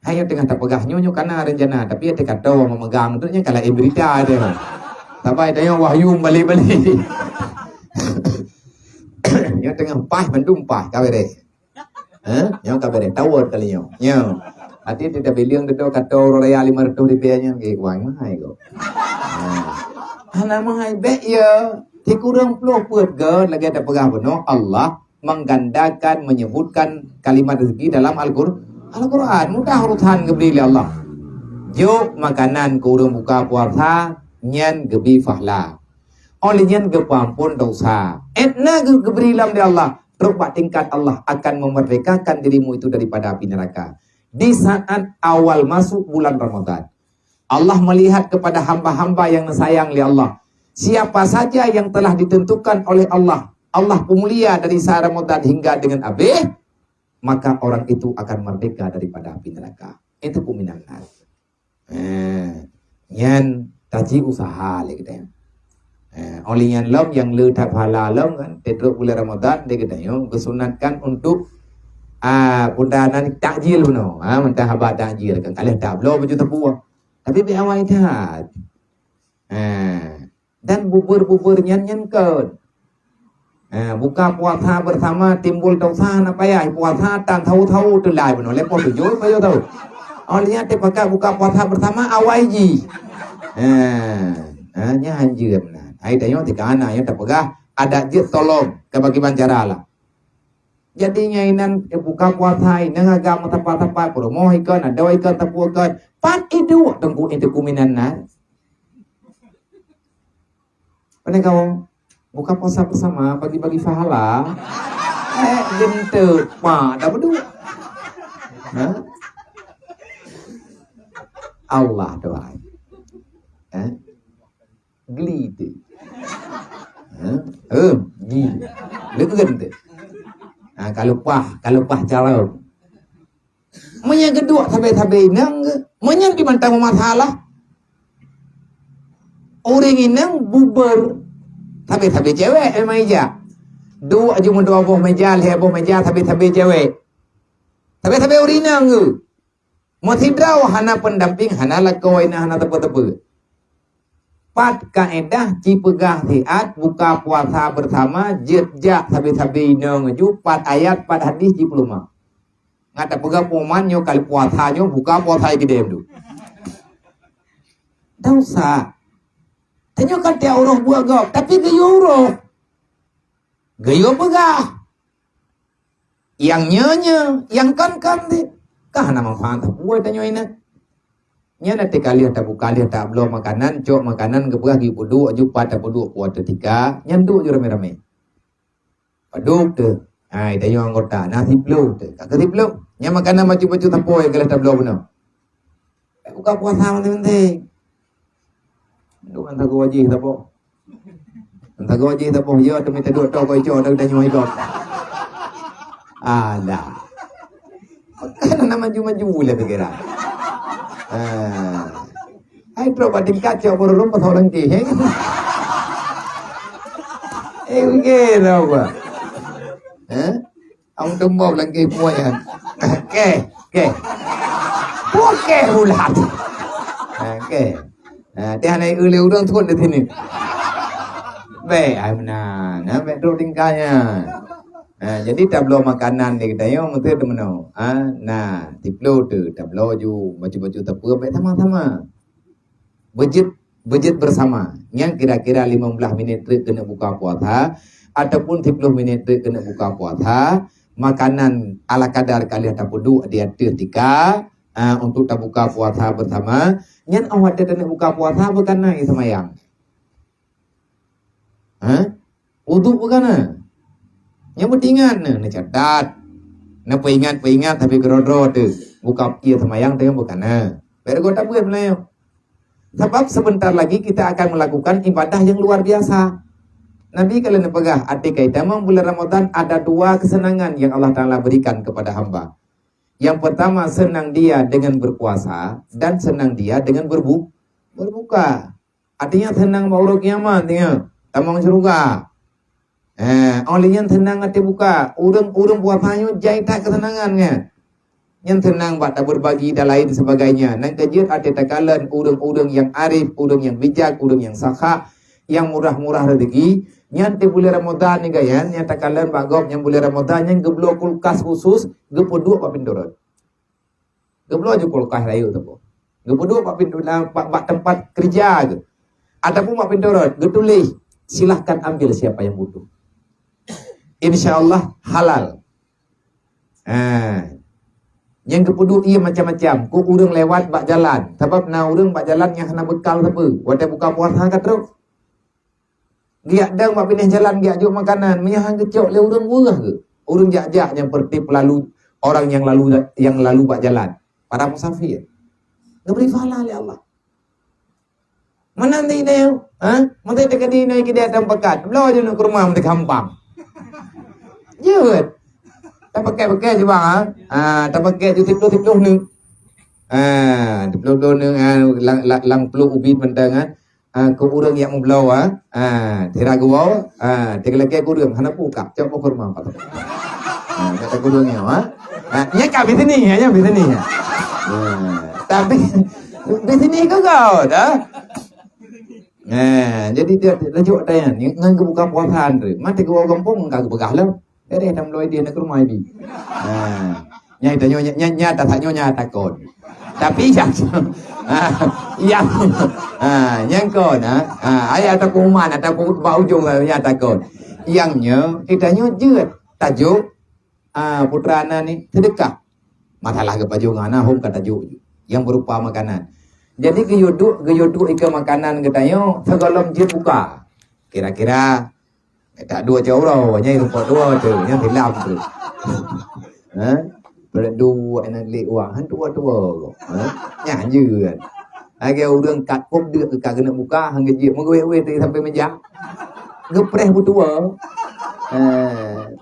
Hai nyoe teungoh tapeugah nyoe, nyoe kana rencana, tapi teuka toe meumeugang tu nyoe ka laén berita teuh. Sabai tanyoe wahyu balek-balek. Nyoe teungoh paih, bandum paih, ka beureh. Eh, nyoe ka beureh, tawon kali nyoe. Nyoe. Hati teuka bileung dudoe ka toe uroe raya lima reutôh ribèe nyan, geuh wai mahai kok. Ha. Hana mahai bèk ya. Sikureueng ploh peuet gèt lagèe tapeugah bunoe, Allah menggandakan, menyebutkan kalimat rezeki dalam Al-Qur-, Al-Quran. Mudah urusan geubri lé Allah. Jok makanan keu ureueng buka puasa, nyan geubi pahala. Óh lheueh nyan geupeuamphon dosa. Étna geu-, geubri lom lé Allah. Trok bak tingkat Allah akan memerdekakan dirimu itu daripada api neraka. Di saat awal masuk bulan Ramadan, Allah melihat kepada hamba-hamba yang disayang lé Allah. Siapa saja yang telah ditentukan oleh Allah, Allah peumulia dari saat Ramadan hingga dengan habis, maka orang itu akan merdeka daripada api neraka. Itu ku minan nas. Eh, nyan taci usaha lé geutanyoe. Eh, oleh nyan lom nyang le that pahala lom kan, teutrok bulan Ramadan lé geutanyoe geusunatkan untuk, ah, peue nan takjil bunoe. Ha, mantong haba takjil kan, ka lheueh tabloe baju teupeue. Tapi bèk awai that. Eh, dan bubur-bubur nyan nyan kon. Eh, buka puasa bersama timbul dosa hana payah. Puasa tan tahu-tahu teulai bunoe lepoh tujoh payah tahu. Oleh nyan teupakat buka puasa bersama awai jih. Eh, eh, nyan hanjeuet meunan. Hai tanyoe tika hana nyang tapeugah adat jeuet tolong keu bagaimana cara lah. Jadi nyan inan, eh, buka puasa inan agam meusapat-sapat, peurumoh ikon, adoe ikon, teupeue ikon. Pat iduek teungku itu ku minan nas. Pandai kawan, buka puasa bersama, bagi-bagi pahala. Eh, genteuk, mak dah beduek. Ha? Allah Tuhan. Eh? Geli tu. Ha? Eh, geli. Leukeun tu. Ha, kalau pah, kalau pah cara. Meunyo geuduek sabe-sabe inong, meunyo di mantong masalah. Ureueng inong bubur sabe-sabe cewek memang ija. Duek ju meudua boh meja, lhèe boh meja sabe-sabe cewek. Sabe-sabe ureueng inong tu. Meusidroe hana pendamping, hana lakoe, hana teupeu-teupeu. Pat kaedah cipeugah siat buka puasa bersama, jeuet jak sabe-sabe inong ju, pat ayat, pat hadis jipeuleumah. Ngat tapeugah pengumuman nyoe kali puasa nyoe buka puasa ikidem tu. Dosa. Tanyoe kan tiap uroh buet gob, tapi geuyue uroh. Geuyue peugah. Nyang nyoe-nyoe, nyang kon-kon cit. Ka hana manfaat sapeue tanyoe inan. Nyan até ka lheueh tabuka lheueh tabloe makanan, cok makanan geupeugah geupeuduek ju pat tapeuduek puwoe teutika, nyan duek ju ramé-ramé. Padub teuh. Hai, tanyoe anggota, na siploh teuh. Ka keu siploh. Nyan makanan bacut-bacut sapeue nyang ka lheueh tabloe bunoe. Buka puasa penting-penting. Duek ngon sagoe jih saboh. Ngon sagoe jih saboh, ya, teumita duek toh koi cok, dah, dah nyoe ikot. Alah. Kan na maju-maju lé pikiran. Ah. Hai, trok bak tingkat cok baru rum pasal orang keh, eh? Eh, pikir apa? Eh? Awak tumbok lagi puan nyan. Keh, keh. Puan keh ulat. Ha, keh. Ha, teh hana eu lé ureueng thon di sini. Bèk, ai meunan. Ha, bèk trok tingkah nyan. Ha, jadi tabloe makanan di geutanyoe meuteumeunoe. Ha, na, siploh teuh tabloe ju, bacut-bacut sapeue bèk sama-sama. Beujeuet, beujeuet beusama. Nyan kira-kira limong blaih minit treuk keuneuk buka puasa, ataupun siploh minit treuk keuneuk buka puasa, makanan ala kadar ka lheueh tapeuduek di ateueh tika, a, untuk tabuka puasa beusama. Nyan 'oh watèe taneuk buka puasa, beu ka na seumayang. Ha? Udhu beu ka na. Nyang peuingat na, neucatat. Neupeuingat-peuingat tapi keudroe-droe teuh. Buka ie seumayang teuh beu ka na. Bèk ragu tabeuet meulayeue. Sabab sebentar lagi kita akan melakukan ibadah yang luar biasa. Nabi ka lheueh neupeugah, até kaitamong bulan Ramadan ada dua kesenangan yang Allah Taala berikan kepada hamba. Yang pertama, senang dia dengan berpuasa dan senang dia dengan berbu-, berbuka. Artinya senang bak uroe kiamat, ya. Tamong syeuruga. Eh, 'oh lheueh nyan senang até buka. Ureueng-ureueng puasa nyoe jai that keuseunangan nyan. Nyan senang bak tabeurbagi dan lain sebagainya. Nyan ka jeuet até takalon ureueng-ureueng nyang arif, ureueng nyang bijak, ureueng nyang sakha, nyang murah-murah rezeki. Nyan di bulan Ramadan ni gaya, nyang takalon bak gob nyang bulan Ramadan nyan geubloe kulkas khusus, geupeuduek bak pintoe rot. Geubloe ju kulkas rayeuk teupeu. Geupeuduek bak pintoe, bak, bak teumpat keureuja geuh. Ataupun bak pintoe rot, geutuléh, "Silahkan ambil siapa yang butuh." Insya Allah halal. Ha. Nyang geupeuduek ie macam-macam, keu ureueng lewat bak jalan. Sabab na ureueng bak jalan nyang hana beukal sapeue. Watèe buka puasa ka trok. Geujak dong bak binéh jalan, geujak jok makanan, meunyo han geucok lé ureueng weueh geuh. Ureueng jak-jak nyang peureuté peulalu, orang nyang lalu, nyang lalu bak jalan, para musafir. Geubri pahala lé Allah. Mana nanti dia? Ha? Masa teuka di noi kidai tam pakat. Bloe je neuk kurma meuti gampang. Jeuet. Tapakai-pakai je bang, ha? Ha, tapakai je siploh-siploh neuk. Ha, siploh-siploh neuk, ha, lang, lang, lang pluek ubit mantong, ha. Ha, keu ureueng nyang meubloe, ha. Ha, sira geuwoe, ha, teuka lakée keu ureueng, hana peue kak, cok boh kurma pat. Ha, kata keu ureueng nyoe, ha. Ha, nyan ka bisnis, ha, nyan bisnis, ha. Ha, tapi bisnis keu gob, ha. Nah, jadi dia, dia laju ata nyan, ngan geubuka puasa tu. Mati geuwoe gampông, ka geupeugah lom. Dari dah mulai dia nak ke rumah ini. Nah, nyai tanyoe, nyai, nyai, tak, tak nyoe nyai takon. Tapi yang, ah, yang, ah, nyang kon, ah, ah, ayah ataupun umat ataupun bak ujong lah nyai takon. Yang nyoe, kita nyoe jeuet tajuk, ah, putra na ni sedekah. Masalah geupajoh ngon hana hom ka tajuk ju. Yang berupa makanan. Jadi geuyue duek, geuyue duek ikeue makanan geutanyoe sigohlom jeuet buka. Kira-kira tak dua cot uroe, nyang rupa dua tu, nyang hilang tu. Ha? Peureuk dua aneuk lé wah, han tua-tua ko. Ha? Nyan je kan. Lagée ureueng kat kop deuk ka keuneuk buka, han geujeuet meuguéh-guéh teuh sampai meja. Geupreh beutua. Ha,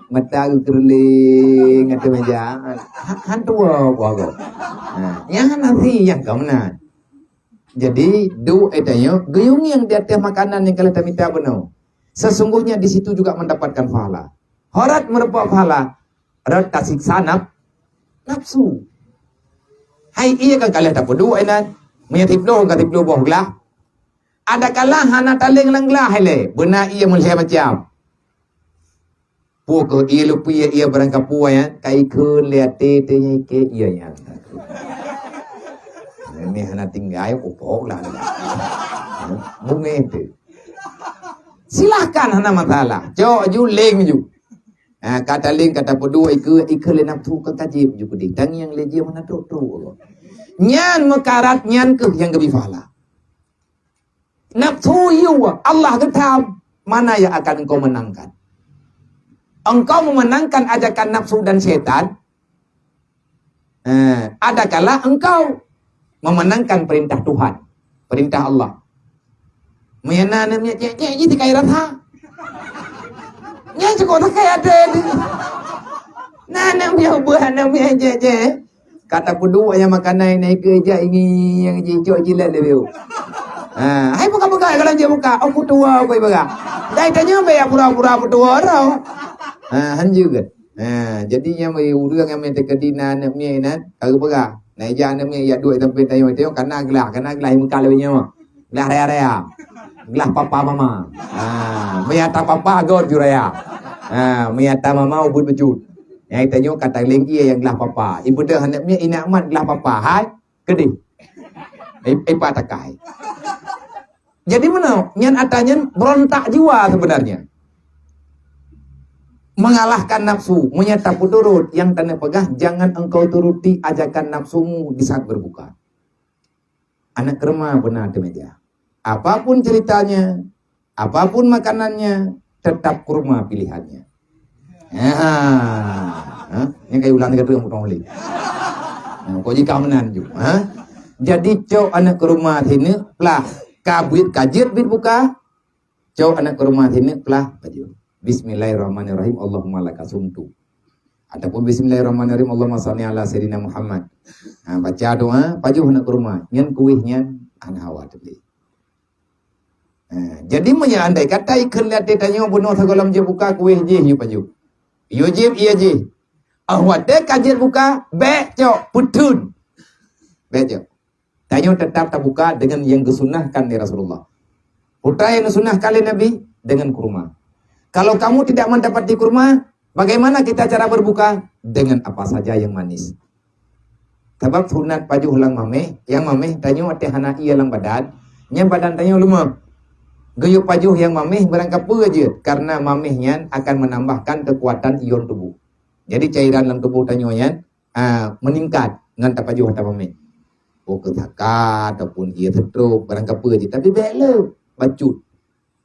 mata geukeureuléng ateueh meja. Ha, han tua ko. Ha, nyan hana si nyang ka meunan. Jadi, duek eh tanyoe geuyue ngieng di ateueh makanan nyang ka lheueh tamita bunoe. Sesungguhnya di situ juga mendapatkan pahala. Horat meurumpok pahala, rot tasiksa naf-, nafsu. Hai ié kan ka lheueh tapeuduek inan, meunyoe siploh ka siploh boh glah. Adakala hana taleng lam glah ilée, beuna ié meulhée macam. Peue keuh ié lupie, ié barangkapeue nyan, ka ikheun lé até teuh nyan ikét ié nyan. Ini hana tinggai, upok lah. Bungéh teuh. Silahkan, hana masalah. Cok ju, leng ju. Ha, ka taleng, ka tapeuduek ikeue, ikeue lé nafsu ka kajib ju keudeh. Tangieng lé jih meunan trok-trok. Nyan meukarat, nyan keuh nyang geubri pahala. Nafsu yue, Allah geutham, mana yang akan engkau menangkan? Engkau memenangkan ajakan nafsu dan setan, eh, adakala engkau memenangkan perintah Tuhan, perintah Allah. Meunyoe na aneuk miet cék-cék jih tikai rasa. Nyan cukôp sakai até. Na aneuk miet ubah, aneuk miet cék-cék. Ka tapeuduek nyang makanan na ikeue jak ingi nyang jicok jilat lé biu. Ha, hai buka-buka kalau jeuet buka, oh kutua koi buka. Dai tanyoe bèk pura-pura peutua roh. Ha, hanjeuet. Ha, jadi nyang bagi ureueng nyang meuteukadi na aneuk miet inan, ka geupeugah. Na ija aneuk miet yak duek sampoe tanyoe, tanyoe kana glah, kana glah meuka lé nyoe. Glah raya-raya. Glah papa mama. Ha, meuyata papa gon ju raya. Ha, meuyata mama ubit beujeuet. Nyang tanyoe ka taleng ié nyang glah papa. Ibeudôh aneuk miet inak mat glah papa. Hai, keudeh. Ipa takai. Jadi meunoe, nyan ata nyan berontak jiwa sebenarnya. Mengalahkan nafsu, meunyoe tapeuturot nyang taneuk peugah, jangan engkau turuti ajakan nafsumu di saat berbuka. Aneuk keurma beuna ateueh meja. Apapun ceritanya, apapun makanannya, tetap kurma pilihannya. Ha. Ha? Nyang kayu ulang tiga tu yang potong boleh. Ha, kok jika meunan ju. Ha? Jadi cok aneuk keurma sineuk plah. Ka buet ka jeuet bit buka. Cok aneuk keurma sineuk plah baju. Bismillahirrahmanirrahim. Allahumma laka sumtu. Ataupun Bismillahirrahmanirrahim. Allahumma salli ala Sayyidina Muhammad. Ha, baca doa, pajoh aneuk keurma. Nyan kueh nyan hana hawa teubi. Ha, jadi meunyoe andai kata ikheun lé até tanyoe bunoe sigohlom jeuet buka kueh jih yue pajoh. Yue jieb ié jih. Ah watèe ka jeuet buka, bèk cok, peutheun. Bèk cok. Tanyoe teutap tabuka deungon nyang geusunnahkan lé Rasulullah. Peue nyang geusunnahkan lé Nabi? Deungon kurma. Kalau kamu tidak mendapati kurma, bagaimana kita cara berbuka? Dengan apa saja yang manis. Sabab sunat pajoh lam mamèh, nyang mamèh tanyoe watèe hana ié lam badan, nyan badan tanyoe leumah. Geuyue pajoh nyang mamèh barangkapeue jeuet, karena mamèh nyan akan menambahkan kekuatan ion tubuh. Jadi cairan lam tubuh tanyoe nyan, ah, meningkat ngon tapajoh ata mamèh. Peue keu saka ataupun ié stroke barangkapeue jeuet, tapi bèk le bacut.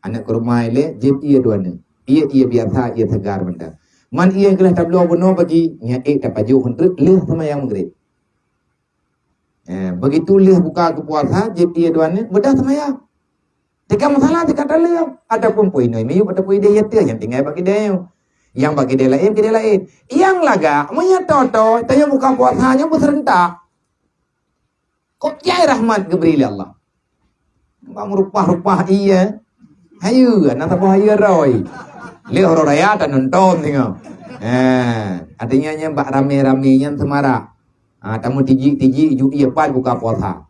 Aneuk keurma ilèe, jieb ié dua aneuk. Ié, ié biasa, ié sagar mantong. Man ié geulah tabloe bunoe bagi, nyan ék tapajoh keu treuk lheueh seumayang Maghrib. Eh, begitu lheueh buka keu puasa, jieb ié dua aneuk, beudôh seumayang. Teuka masalah teuka taleueng, ataupun peuinoi miyueb ataupun ideh yateue nyang tinggai bak kidée nyoe. Nyang bak kidée laén, kidée laén. Nyang lagak, meunyoe toe-toe, tanyoe buka puasa nyoe beuserentak. Kok jai rahmat geubri lé Allah. Bak meurupah-rupah ie. Hayeue, na saboh hayeue roi. Lé uroe raya tanonton singoh. Ha, artinya nyan bak ramé-ramé nyan seumarak. Ha, tameutijik-tijik ju ie pat buka puasa.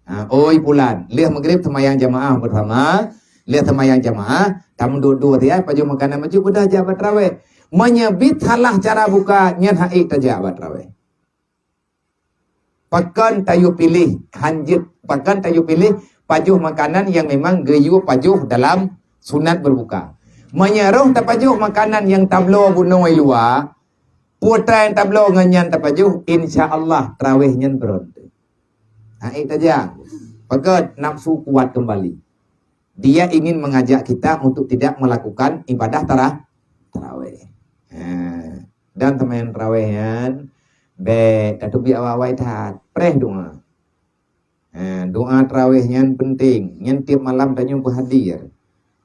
Ha, oi pulan, lheueh maghrib seumayang jamaah beusama, lheueh seumayang jamaah, tameuduek-duek siat pajoh makanan bacut beudah jak bak tarawéh. Meunyoe bit salah cara buka, nyan han ék tajak bak tarawéh. Pakon tayue piléh hanjeuet, pakon tayue piléh pajoh makanan nyang memang geuyue pajoh dalam sunat berbuka. Meunyoe roh tapajoh makanan nyang tabloe bunoe luwa, putra nyang tabloe ngon nyan tapajoh, insya Allah tarawéh nyan beuron. Han ék tajak. Pakon nafsu kuat kembali. Dia ingin mengajak kita untuk tidak melakukan ibadah tara-, tarawéh. Ha. Dan seumayang tarawéh nyan, bék tateubiet awai-awai that, preh doa. Ha, doa tarawéh nyan penting. Nyan tiep malam tanyoe beuhadir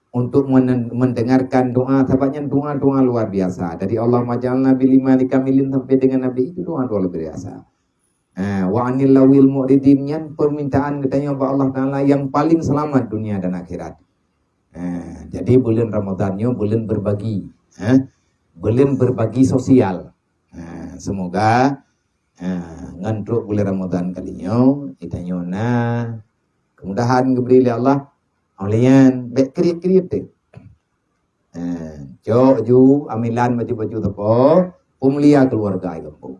untuk menen-, mendengarkan doa, sabab nyan doa-doa luar biasa. Dari Allahumma ja'alna bil imani kamilin sampai dengan Nabi, itu doa-doa luar biasa. Ha, wa anil lawil mu'ridin, nyan permintaan geutanyoe bak Allah Taala nyang paling selamat dunia dan akhirat. Ha, jadi buleuen Ramadan nyoe buleuen berbagi, ha? Buleuen berbagi sosial. Ha, semoga, ha, ngon trok buleuen Ramadan kali nyoe, geutanyoe na kemudahan geubri lé Allah. Óh lheueh nyan, bék kriet-kriet teuh. Ha, cok ju amilan bacut-bacut sapo, peumulia keuluwarga di gampông.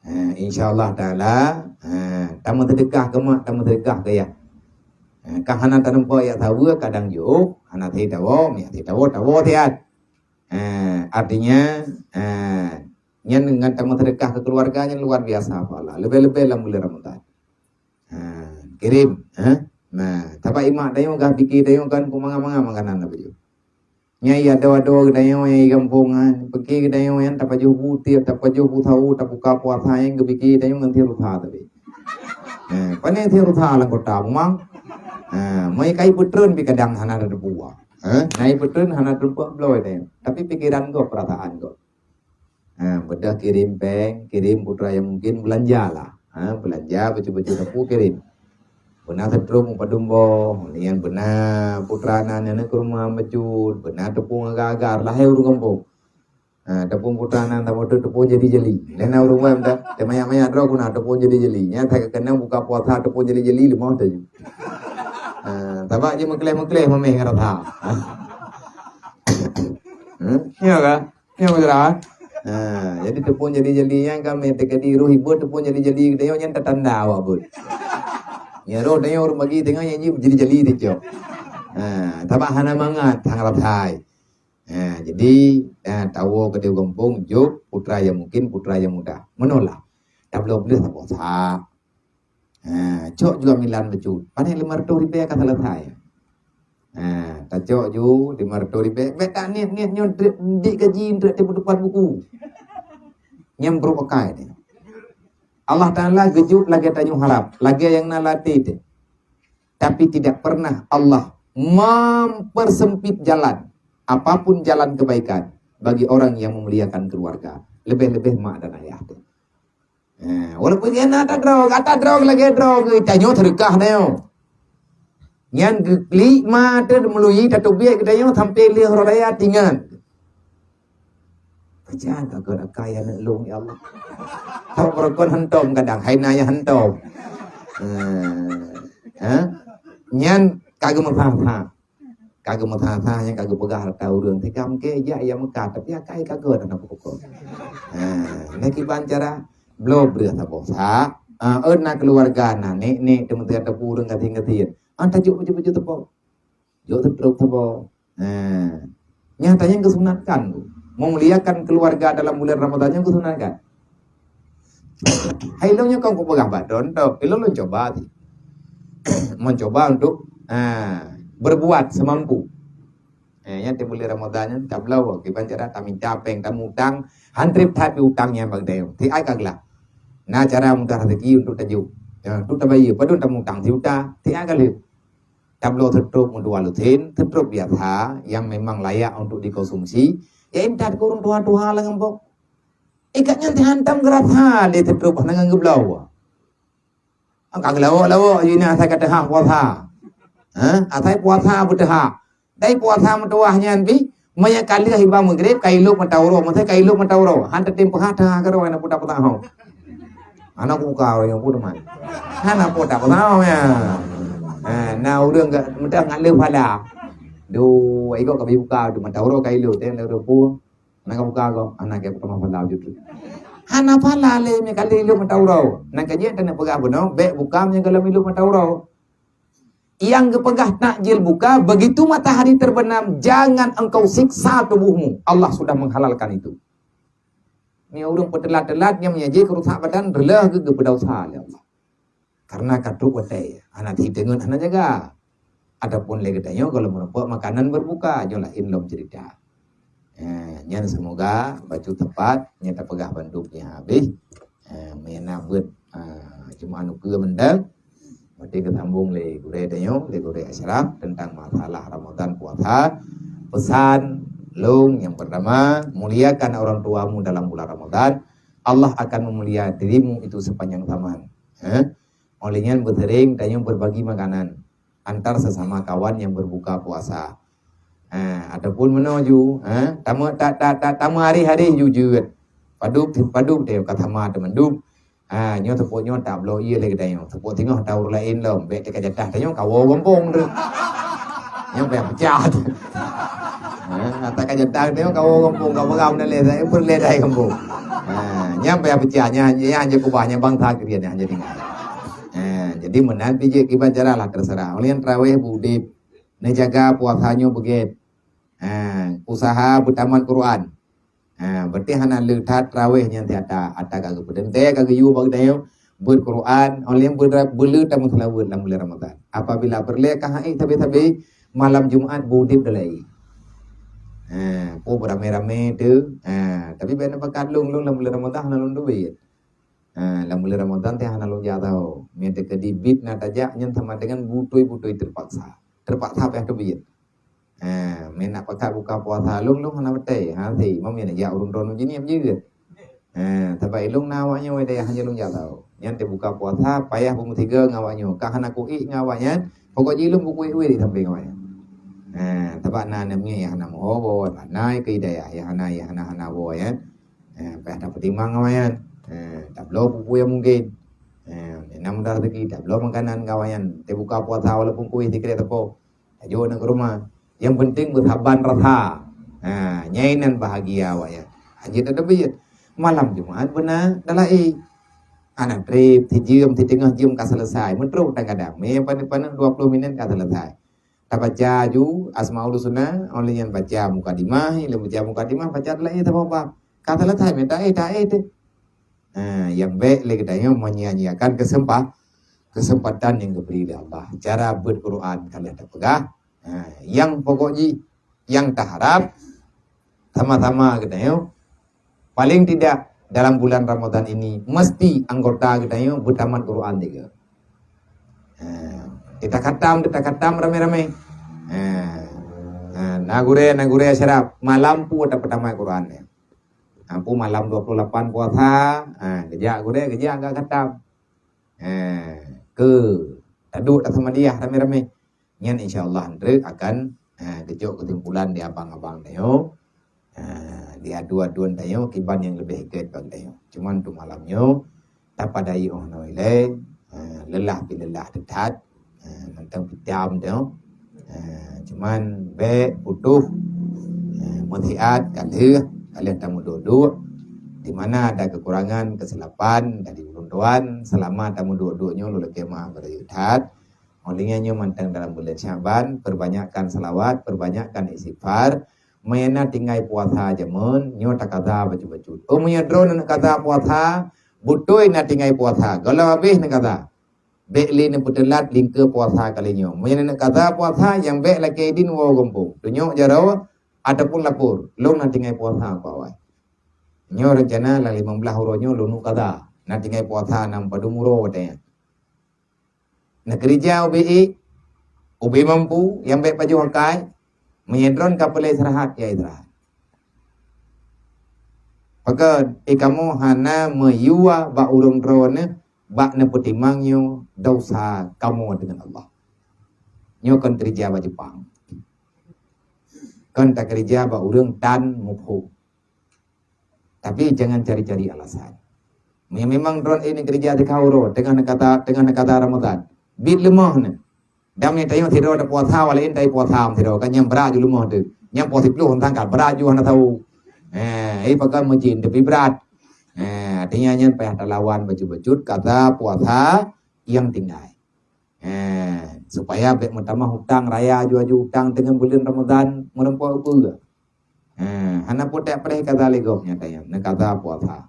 Ha, insya Allah Taala, ha, tameuseudeukah keu mak, tameuseudeukah keu yah. Ha, ka hana taneumpa jak saweue, kadang jiôh, hana thé tawoe, meunyo thé tawoe, tawoe siat. Ha, artinya, ha, nyan ngon tameuseudeukah keu keuluwarga nyan luar biasa pahala. Leubeh-leubeh lam buleuen Ramadan. Ha, kirém, ha? Nah, sabab imak tanyoe gah pike tanyoe kan peue mangat-mangat makanan na baju. Nyang ado-ado geutanyoe nyang di gampông nyan, pike geutanyoe nyan tapajoh bu tiep, tapajoh bu sawo, tabuka puasa nyang geupike tanyoe ngon thie rusa tadi. Ha, pane thie rusa lam kota memang. Ha, mai kai peutreun pi kadang hana teupeu. Ha, nai peutreun hana teupeu bloe tanyoe. Tapi pikeran gob, perasaan gob. Ha, beudôh kirém péng, kirém putra nyang mungkin beulanja lah. Ha, beulanja bacut-bacut sapo kirém. Beuna seutrong padum boh, nyan beuna putra na nyan keu rumoh bacut, beuna teupông agar-agar, lahé ureueng gampông. Ha, teupông putra na, teupông, teupông jali-jali. Laén na ureueng wai meuta, teumanyak-manyak droe guna teupông jali-jali. Nyan that keunong buka puasa teupông jali-jali leumoh taju. Ha, sabab jimeukleh-meukleh mameh ngon rasa. Hmm, iya kan? Nyang beutôi. Ha, jadi teupông jali-jali nyan ka meuteukadi roh ibu teupông jali-jali geutanyoe nyan tatanda awak buet. Nyan roh tanyoe ureueng bagi teungoh nyan jih jali-jali teucok. Ha, sabab hana mangat, hana ratai. Ha, jadi, ha, tawoe keudéh gampông jok putra nyang mungkin, putra nyang mudah. Meunoe lah. Tabloe-bloe saboh sa. Ha, cok ju amilan bacut. Panéh lima ratus ribèe ka selesai. Ha, tacok ju lima ratus ribèe. Bèk tak niet-niet nyoe dek gaji untuk tiep teumpat buku. Nyang brok akai ni. Allah Taala geujok lagèe tanyoe harap, lagèe nyang na lam até teuh. Tapi tidak pernah Allah mempersempit jalan, apapun jalan kebaikan, bagi orang yang memuliakan keluarga, lebih-lebih mak dan ayah teuh. Eh, walaupun nyan na ata droe, ata droe lagèe droe geutanyoe seudeukah tanyoe. Nyan geuklik ma teuh meului tateubiet geutanyoe sampai lheueh uroe raya tingan. Pajan ka keu akai aneuk lôn, ya Allah. Tau beureugon hantom kadang, hai na nyang hantom. Eh, eh? Nyan ka geumeusa-sa. Ka geumeusa-sa nyang ka geupeugah rata ureueng, "Tikam ke jak ia Mekah, tapi akai ka geuh na pokok." Ha, na kiban cara bloe breueh saboh sa, ha, eun na keuluwarga na nek-nek teumeuteun teupeu ureueng gasien-gasien. Ha, tajok baju-baju teupeu. Jok teutrok saboh. Ha. Nyata nyang geusunatkan tu. Memuliakan keluarga dalam bulan Ramadan nyang geusunatkan. Hai lôn nyoe kon kupeugah bak droe, ilôn lôn cuba sih. Mencuba untuk, ha, berbuat semampu. Eh, nyan di bulan Ramadan nyan tabloe kiban cara taminta péng, tamutang, han trép that pi utang nyan bak dayong. Siat ka glah. Na cara mudah rezeki untuk tajok. Ya, untuk tabayeue, padum tamutang sijuta, siat ka lheueh. Tabloe seutrop meudua lusin, seutrop biasa yang memang layak untuk dikonsumsi, ya intat keu ureuëng tuha-tuha lam gampông. Ikat nyan teuhantam geurasa lé seutrop hana ngon geubloe. Ka geulawok-lawok jih na asai ka teuhah puasa. Ha? Asai puasa beuteuhah. Dai puasa meutuwah nyan pih, meunyo ka lheueh iba meugreb, ka ilop mata uroe, meusai ka ilop mata uroe. Han teutem peuhah teuhah keudroe na puta-puta ho. Hana kubuka uroe nyoe pun teuma. Hana puta-puta ho ya. Ha, na ureuëng ga meudah ngat leuh phala. Duh, ikok ka buka tu mata uroe ka ilop, teuh leuh pu. Hana ka buka ko, hana ka buka mata uroe tu. Hana phala lé meukalu ilop mata uroe. Nang ka jeuet teuneuk peugah bunoe, bék buka meunyo ka lom ilop mata uroe. Yang geupeugah takjil buka, begitu matahari terbenam, jangan engkau siksa tubuhmu. Allah sudah menghalalkan itu. Ni ureuëng peuteulat-teulat nyang meunyaji keurusak badan, reuloh geuh geupeudausa lé Allah. Karena ka trok watée, hana teuingat, hana jaga. Ataupun lé geutanyoe kalau meureumpok makanan berbuka, nyoe laén lom cerita. Eh, nyan semoga bacut tepat, nyang tapeugah bandum nyang habéh. Eh, meunyo na buet, eh, cuma anu keue mantong. Berarti geusambong lé gurée tanyoe, lé gurée Asyraf tentang masalah Ramadan puasa. Pesan lôn yang pertama, muliakan orang tuamu dalam bulan Ramadan. Allah akan memulia dirimu itu sepanjang zaman. Eh? Oleh nyan beuseuring tanyoe berbagi makanan antar sesama kawan yang berbuka puasa. Ha, ataupun meunoe ju, ha, tamu ta ta ta tamu hari-hari ju jeuet. Padub padub teh ka sama teumandub. Ha, nyoe seupôt nyoe tabloe ie lé geutanyoe. Seupôt singoh taur laén lom, bék teuka jatah tanyoe kawoe gampông tu. Nyoe payah pecah tu. Ha, ata ka jatah tanyoe kawoe gampông, ka peugah meunan lé, saya pun lé dai gampông. Ha, nyan payah pecah, nyan nyan je kubah, nyan bangsa keu dia nyan jadi ngai. Ha, jadi meunan pih jeuet kiban cara lah terserah. Oleh nyan traweh beudeb, neujaga puasa nyoe beugét. Ha, usaha beutamat Quran. Ha, berarti hana le that traweh nyan siata, ata ka geupeuteuntée ka geuyue bak geutanyoe, beuet Quran, oleh nyan beule tameuseulaweuet lam bulan Ramadan. Apabila peureulée ka hai sabe-sabe, malam Jumat beudeb dalai. Ha, po beurame-rame tu. Ha, tapi bèk neupakat lôn, lôn lam bulan Ramadan hana lôn teubiet. Ha, lam bulan Ramadan teh hana lôn jak tau. Meunan teukeudi bit na tajak nyan sama dengan butôi-butôi terpaksa. Terpaksa payah teubiet. Ha, meunan pakat buka puasa lôn, lôn hana batée. Ha, si, mam nyan jak ureuëng droeneuh jinieb jeuet. Ha, sabab ilôn na awak nyoe dayah hana lôn jak tau. Nyan teubuka puasa payah beumeusigoe ngon awak nyoe. Ka hana kuék ngon awak nyan, pokok jih lôn bukui-kui di sampéng awak nyan. Ha, sabab na aneuk miet nyang hana meuho, hana keu dayah, nyang hana, nyang hana, hana woe nyan. Eh, payah tapeutimang awaknyan. Eh, tabloe peue-peue nyang mungken. Eh, nyang na mudah rezeki, tabloe makanan keu awaknyan. Teubuka puasa walaupun kueh sikrék teupok. Tajok aneuk keu rumoh. Nyang penting beusaban rasa. Ha, nyan nan bahagia awaknyan. Hana jeuet teubiet. Malam Jumat beuna dalai. Hana trép, sijeuem, siteungoh jeuem ka selesai. Meutrok kadang-kadang. Mé paneuk-paneuk dua puluh minit ka selesai. Tabaca ju Asmaul Husna, oleh nyan baca mukadimah, ilèe baca mukadimah, baca lagi sama apa. Ka selesai, minta eh, tak eh tu. Ha, nyang bèk lé geutanyoe menyia-nyiakan kesempah, kesempatan yang diberi oleh Allah. Cara beuet Quran ka lheueh tapeugah. Ha, nyang pokok jih, nyang taharap, sama-sama geutanyoe, paling tidak dalam bulan Ramadan ini, mesti anggota geutanyoe beutamat Quran juga. Ha, kita khatam, kita khatam ramé-ramé. Ha, ha, na gurée, na gurée syarab, malam pu tapeutamat Quran. Ha, pu malam dua puluh lapan puasa, ha, geujak gurée, geujak ka khatam. Ha, ke, taduek taseumadiah ramé-ramé. Nyan insya Allah treuk akan, eh, geujok keusimpulan di abang-abang tanyoe, eh, di aduen-aduen tanyoe kiban nyang leubeh gét bak tanyoe. Cuman untuk malam nyoe, tapadai óh noe ilèe, eh, leulah pih leulah teutat, eh, mantong pih tam tanyoe. Eh, cuman bèk putôh, eh, meusiat ka lheueh, ka lheueh tameuduek-duek. Di mana ada kekurangan, kesilapan dari ulôn tuan, selama tameuduek-duek nyoe lôn lakèe maaf bak rayeuk that. Óh lheueh nyan nyoe mantong dalam bulan Sya'ban, perbanyakkan salawat, perbanyakkan istighfar. Meunyo na tinggai puasa jameun, nyoe takaza bacut-bacut. Oh, meunyo droeneuh kaza puasa, beutôi na tinggai puasa. Gohlom habéh neukaza. Bèk lé neupeuteulat lingkeu puasa kali nyoe. Meunyo na kaza puasa, nyang bèk lakèe idin woe gampông. Tunyok jaroe ataupun lapor, lôn na tinggai puasa keu awai. Nyoe rencana lam limong blaih uroe nyoe lôn kaza. Na tinggai puasa nam padum uroe watèe nyan. Neukeurija ubé ék, Ubé mampu, nyang bèk pajoh akai, meunyoe droen ka peureulèe istirahat, ya istirahat. Pakon, eh, kamoe hana meuyue bak ureueng droeneuh bak neupeutimang nyoe desya kamoe deungon Allah. Nyoe kon keureuja bak Jepang. Kon takeureuja bak ureueng tan muphom. Tapi jangan cari-cari alasan. Meunyoe memang droen ini keureuja di kauro, teungoh neukata, teungoh neukata Ramadan, biet leumoh nyoe. Dan meunyoe tanyoe sidroe tapuasa, walaén tai puasa sidroe, kan nyang brat ju leumoh teuh. Nyang poh siplôh teuntang ka brat ju hana tau. Eh, eh, pakon meujin tapi brat. Eh, artinya nyan payah talawan bacut-bacut kata puasa nyang tinggai. Eh, supaya bèk meutamah utang raya, aju-aju utang teungoh buleuen Ramadan meureumpok ukeue. Eh, hana putéh preh kata lé gob nyata nyan, neukata puasa.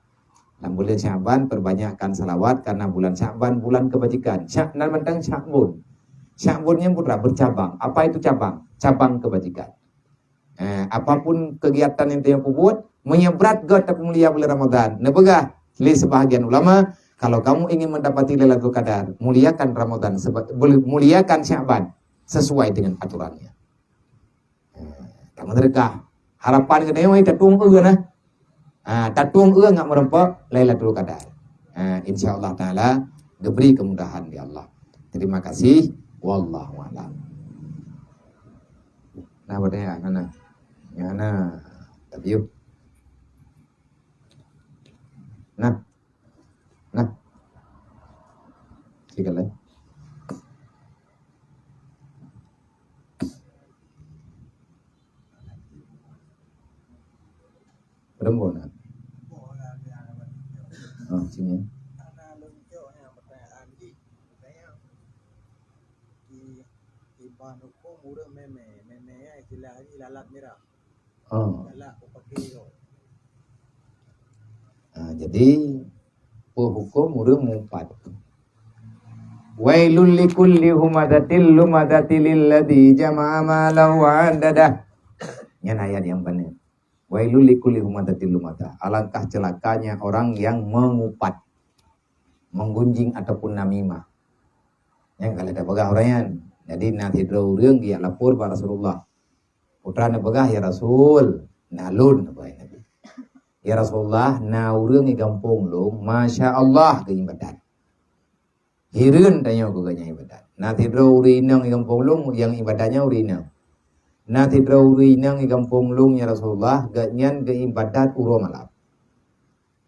Lam buleuen Syakban perbanyakkan salawat karena bulan Syakban bulan kebajikan. Syak nan mantong Syakbun. Syakbun nyan putra bercabang. Apa itu cabang? Cabang kebajikan. Eh, apapun kegiatan nyang tanyoe peubuet, meunyoe brat göt tapeumulia bulan Ramadan, neupeugah lé sebahagian ulama, kalau kamu ingin mendapati Lailatul Qadar, muliakan Ramadan seba-, bel-, muliakan Syakban sesuai dengan aturannya. Eh, tameudeureuka. Harapan geutanyoe tatueng eu nah. Ha, tatueng eu ngat meureumpok Lailatul Qadar. Ha, insya Allah Taala geubri kemudahan di Allah. Terima kasih. Wallahu a'lam. Nah, bertanya, nah, nah. Ya, nah. Tapi yuk. Nah. Nah. Sikalai. Berembun, nah. Oh, sini. Iban huköm ureuëng mémé, mémé istilah jih lalat mirah. Oh. Galak kupake yo. Ah, jadi, peue huköm ureuëng mupat? "Wailul likulli humazatil lumazatil ladzi jama'a malan wa 'addadah." Nyan ayat nyang paneuk. "Wailul likulli humazatil lumazah." Alangkah celakanya orang yang mengupat, menggunjing ataupun namimah. Nyang ka lheueh tapeugah ureuëng nyan. Jadi na sidroe ureuëng geujak lapor bak Rasulullah. Putra neupeugah, "Ya Rasul, na lôn," neupeugah Nabi. "Ya Rasulullah, na ureuëng di gampông lôn, masya Allah geuibadat. Hireuen tanyoe keu gobnyan ibadat. Na sidroe ureuëng inong di gampông lôn nyang ibadatnya ureuëng inong. Na sidroe ureuëng inong di gampông lôn, ya Rasulullah, gobnyan geuibadat uroe malam.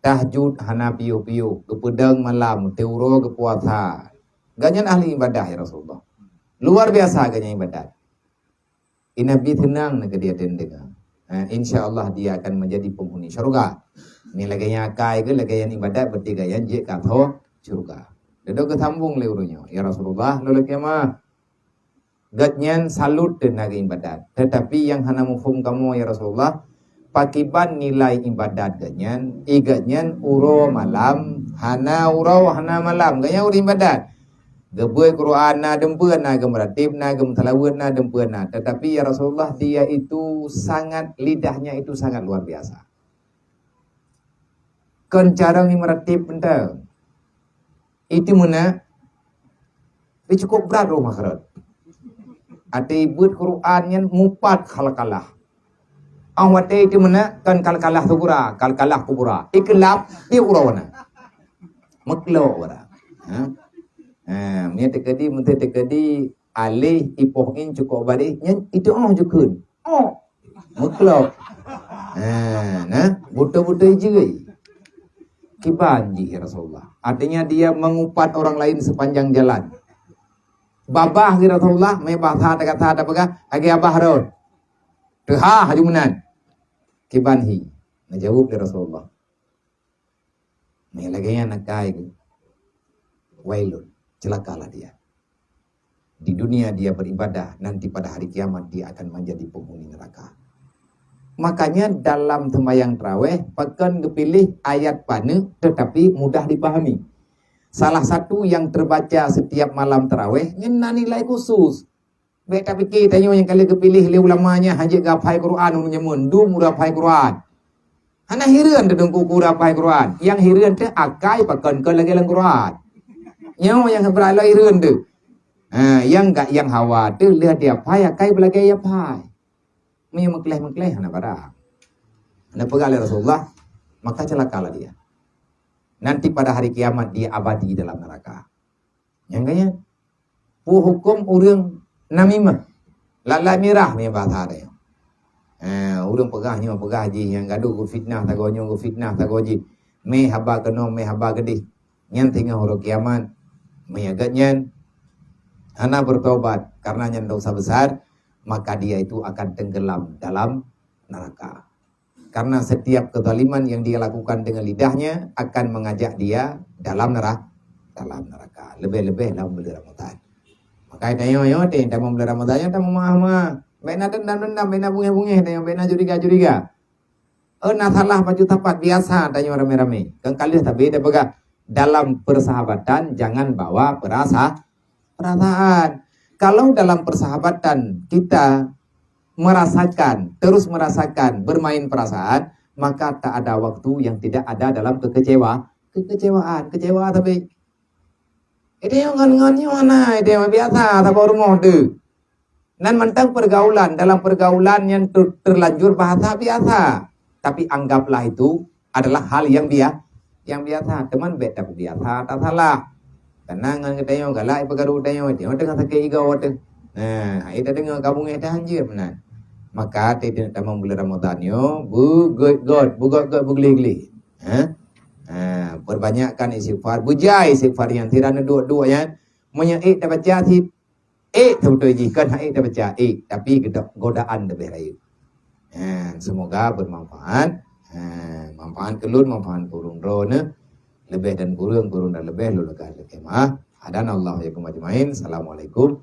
Tahajud hana piôh-piôh, geupeudong malam, teuuroe geupuasa. Gobnyan ahli ibadah, ya Rasulullah. Luar biasa gobnyan ibadat." I Nabi seunang na keu dia deungoe. Ha, insya Allah dia akan menjadi penghuni syurga. Ni lagée nyan akai geuh, lagée nyan ibadat, berarti gobnyan jeuet keu syurga. Dudoe geusambong lé ureuëng nyoe, "Ya Rasulullah, lôn lakée meu'ah. Gobnyan salut teuh na geuibadat. Tetapi nyang hana muphom kamoe, ya Rasulullah, pakiban nilai ibadat gobnyan, i gobnyan uroe malam, hana uroe, hana malam, gobnyan ureuëng ibadat. Geubeuet Quran na, deumpeuet na, geumeuratéb na, geumeuseulaweuet na, deumpeuet na. Tetapi, ya Rasulullah, dia itu sangat, lidahnya itu sangat luar biasa." Kon carông meuratéb mantong. Itu meunan, dia cukup brat roh makhraj. Até beuet Quran nyan mupat kala-kala. Awai watée itu meunan kan kala-kala sugura, kala-kala kubura. Ikelap di uroe na. Meuklok uroe. Ha? Ha, meunyoe teukeudi, meunyoe teukeudi aléh ipoh in cukup bareh, nyan itu oh jukheun. Oh. Meuklok. Ha, nah, beutôi-beutôi jih. Kiban jih ya Rasulullah. Artinya dia mengupat orang lain sepanjang jalan. Babah ya Rasulullah, mé bahasa kata-kata peugah, lagée abah rot. Teuhah laju meunan. Kiban hi. Neujaweueb lé Rasulullah. Mé lagée nyan akai geuh. Wailun, celakalah dia. Di dunia dia beribadah, nanti pada hari kiamat dia akan menjadi penghuni neraka. Makanya dalam sembahyang tarawih, pakon geupiléh ayat paneuk tetapi mudah dipahami. Salah satu yang terbaca setiap malam tarawih nyan na nilai khusus. Bék tapike tanyoe nyang ka lheueh geupiléh lé ulama nyan hana jeuet geuhafai Quran ureuëng jameun, dum ureuëng hafai Quran. Hana hireuen teuh teungku ureuëng hafai Quran. Nyang hireuen teuh akai pakon kon lagée lam Quran. Nyoe nyang hana hireuen teuh. Ha, nyang gak nyang hawa tu lheueh dia pai akai beulagée ya pai. Meunyoe meukleh-meukleh hana barang. Hana peugah lé Rasulullah, maka celakalah dia. Nanti pada hari kiamat dia abadi dalam neraka. Nyang kaya, peue huköm ureuëng namimah? Lalai mirah ni bahasa dia. Eh, ureuëng peugah nyoe, peugah jih, nyang gadoh geufitnah sagoe nyoe, geufitnah sagoe jih. Mé haba keunoe, mé haba keudeh. Nyan singoh uroe kiamat. Meunyoe geuhnyan hana bertobat karena nyan dosa besar, maka dia itu akan tenggelam dalam neraka. Karena setiap kezaliman yang dia lakukan dengan lidahnya akan mengajak dia dalam neraka, dalam neraka. Lebih-lebih dalam bulan Ramadan. Maka tanyoe nyoe teuh, dalam bulan Ramadan nyoe tameumaah-maah. Bék na dendam-dendam, bék na bungéh-bungéh tanyoe, bék na curiga-curiga. Eh, na salah baju tapat biasa tanyoe ramé-ramé. Kan ka lheueh tabi dah peugah, dalam persahabatan jangan bawa perasa-, perasaan. Kalau dalam persahabatan kita merasakan, terus merasakan bermain perasaan, maka tak ada waktu yang tidak ada dalam kekecewa, kekecewaan, kecewa tapi. Itu yang ngon-ngon nyoe na, itu yang biasa saboh rumoh tu. Nan mantong pergaulan, dalam pergaulan yang ter-, terlanjur bahasa biasa. Tapi anggaplah itu adalah hal yang bia-, yang biasa. Teuma bék tabiasa, tak salah. Karena ngon geutanyoe galak ipeugaru geutanyoe, tanyoe teungoh sakét igoe teuh. Nah, ai tadeungoe ka bungéh tahan jeuet meunan. Maka teuh tamong bulan Ramadan nyoe, beugét-gét, beugét-gét, beugléh-gléh. Ha? Ha, perbanyakkan istighfar, beujai istighfar nyan, sira neuduek-duek nyan. Meunyoe ék tabaca sit, ék teubeutôi jih, kon hana ék tabaca, ék, tapi geuda-, godaan leubeh rayeuk. Ha, semoga bermanfaat. Ha, manfaat keu lôn, manfaat keu ureuëng droeneuh. Leubeh dan kureueng, kureueng dan leubeh, lôn leugah lakée meu'ah. Hadanallahu wa iyyakum ajmain. Assalamualaikum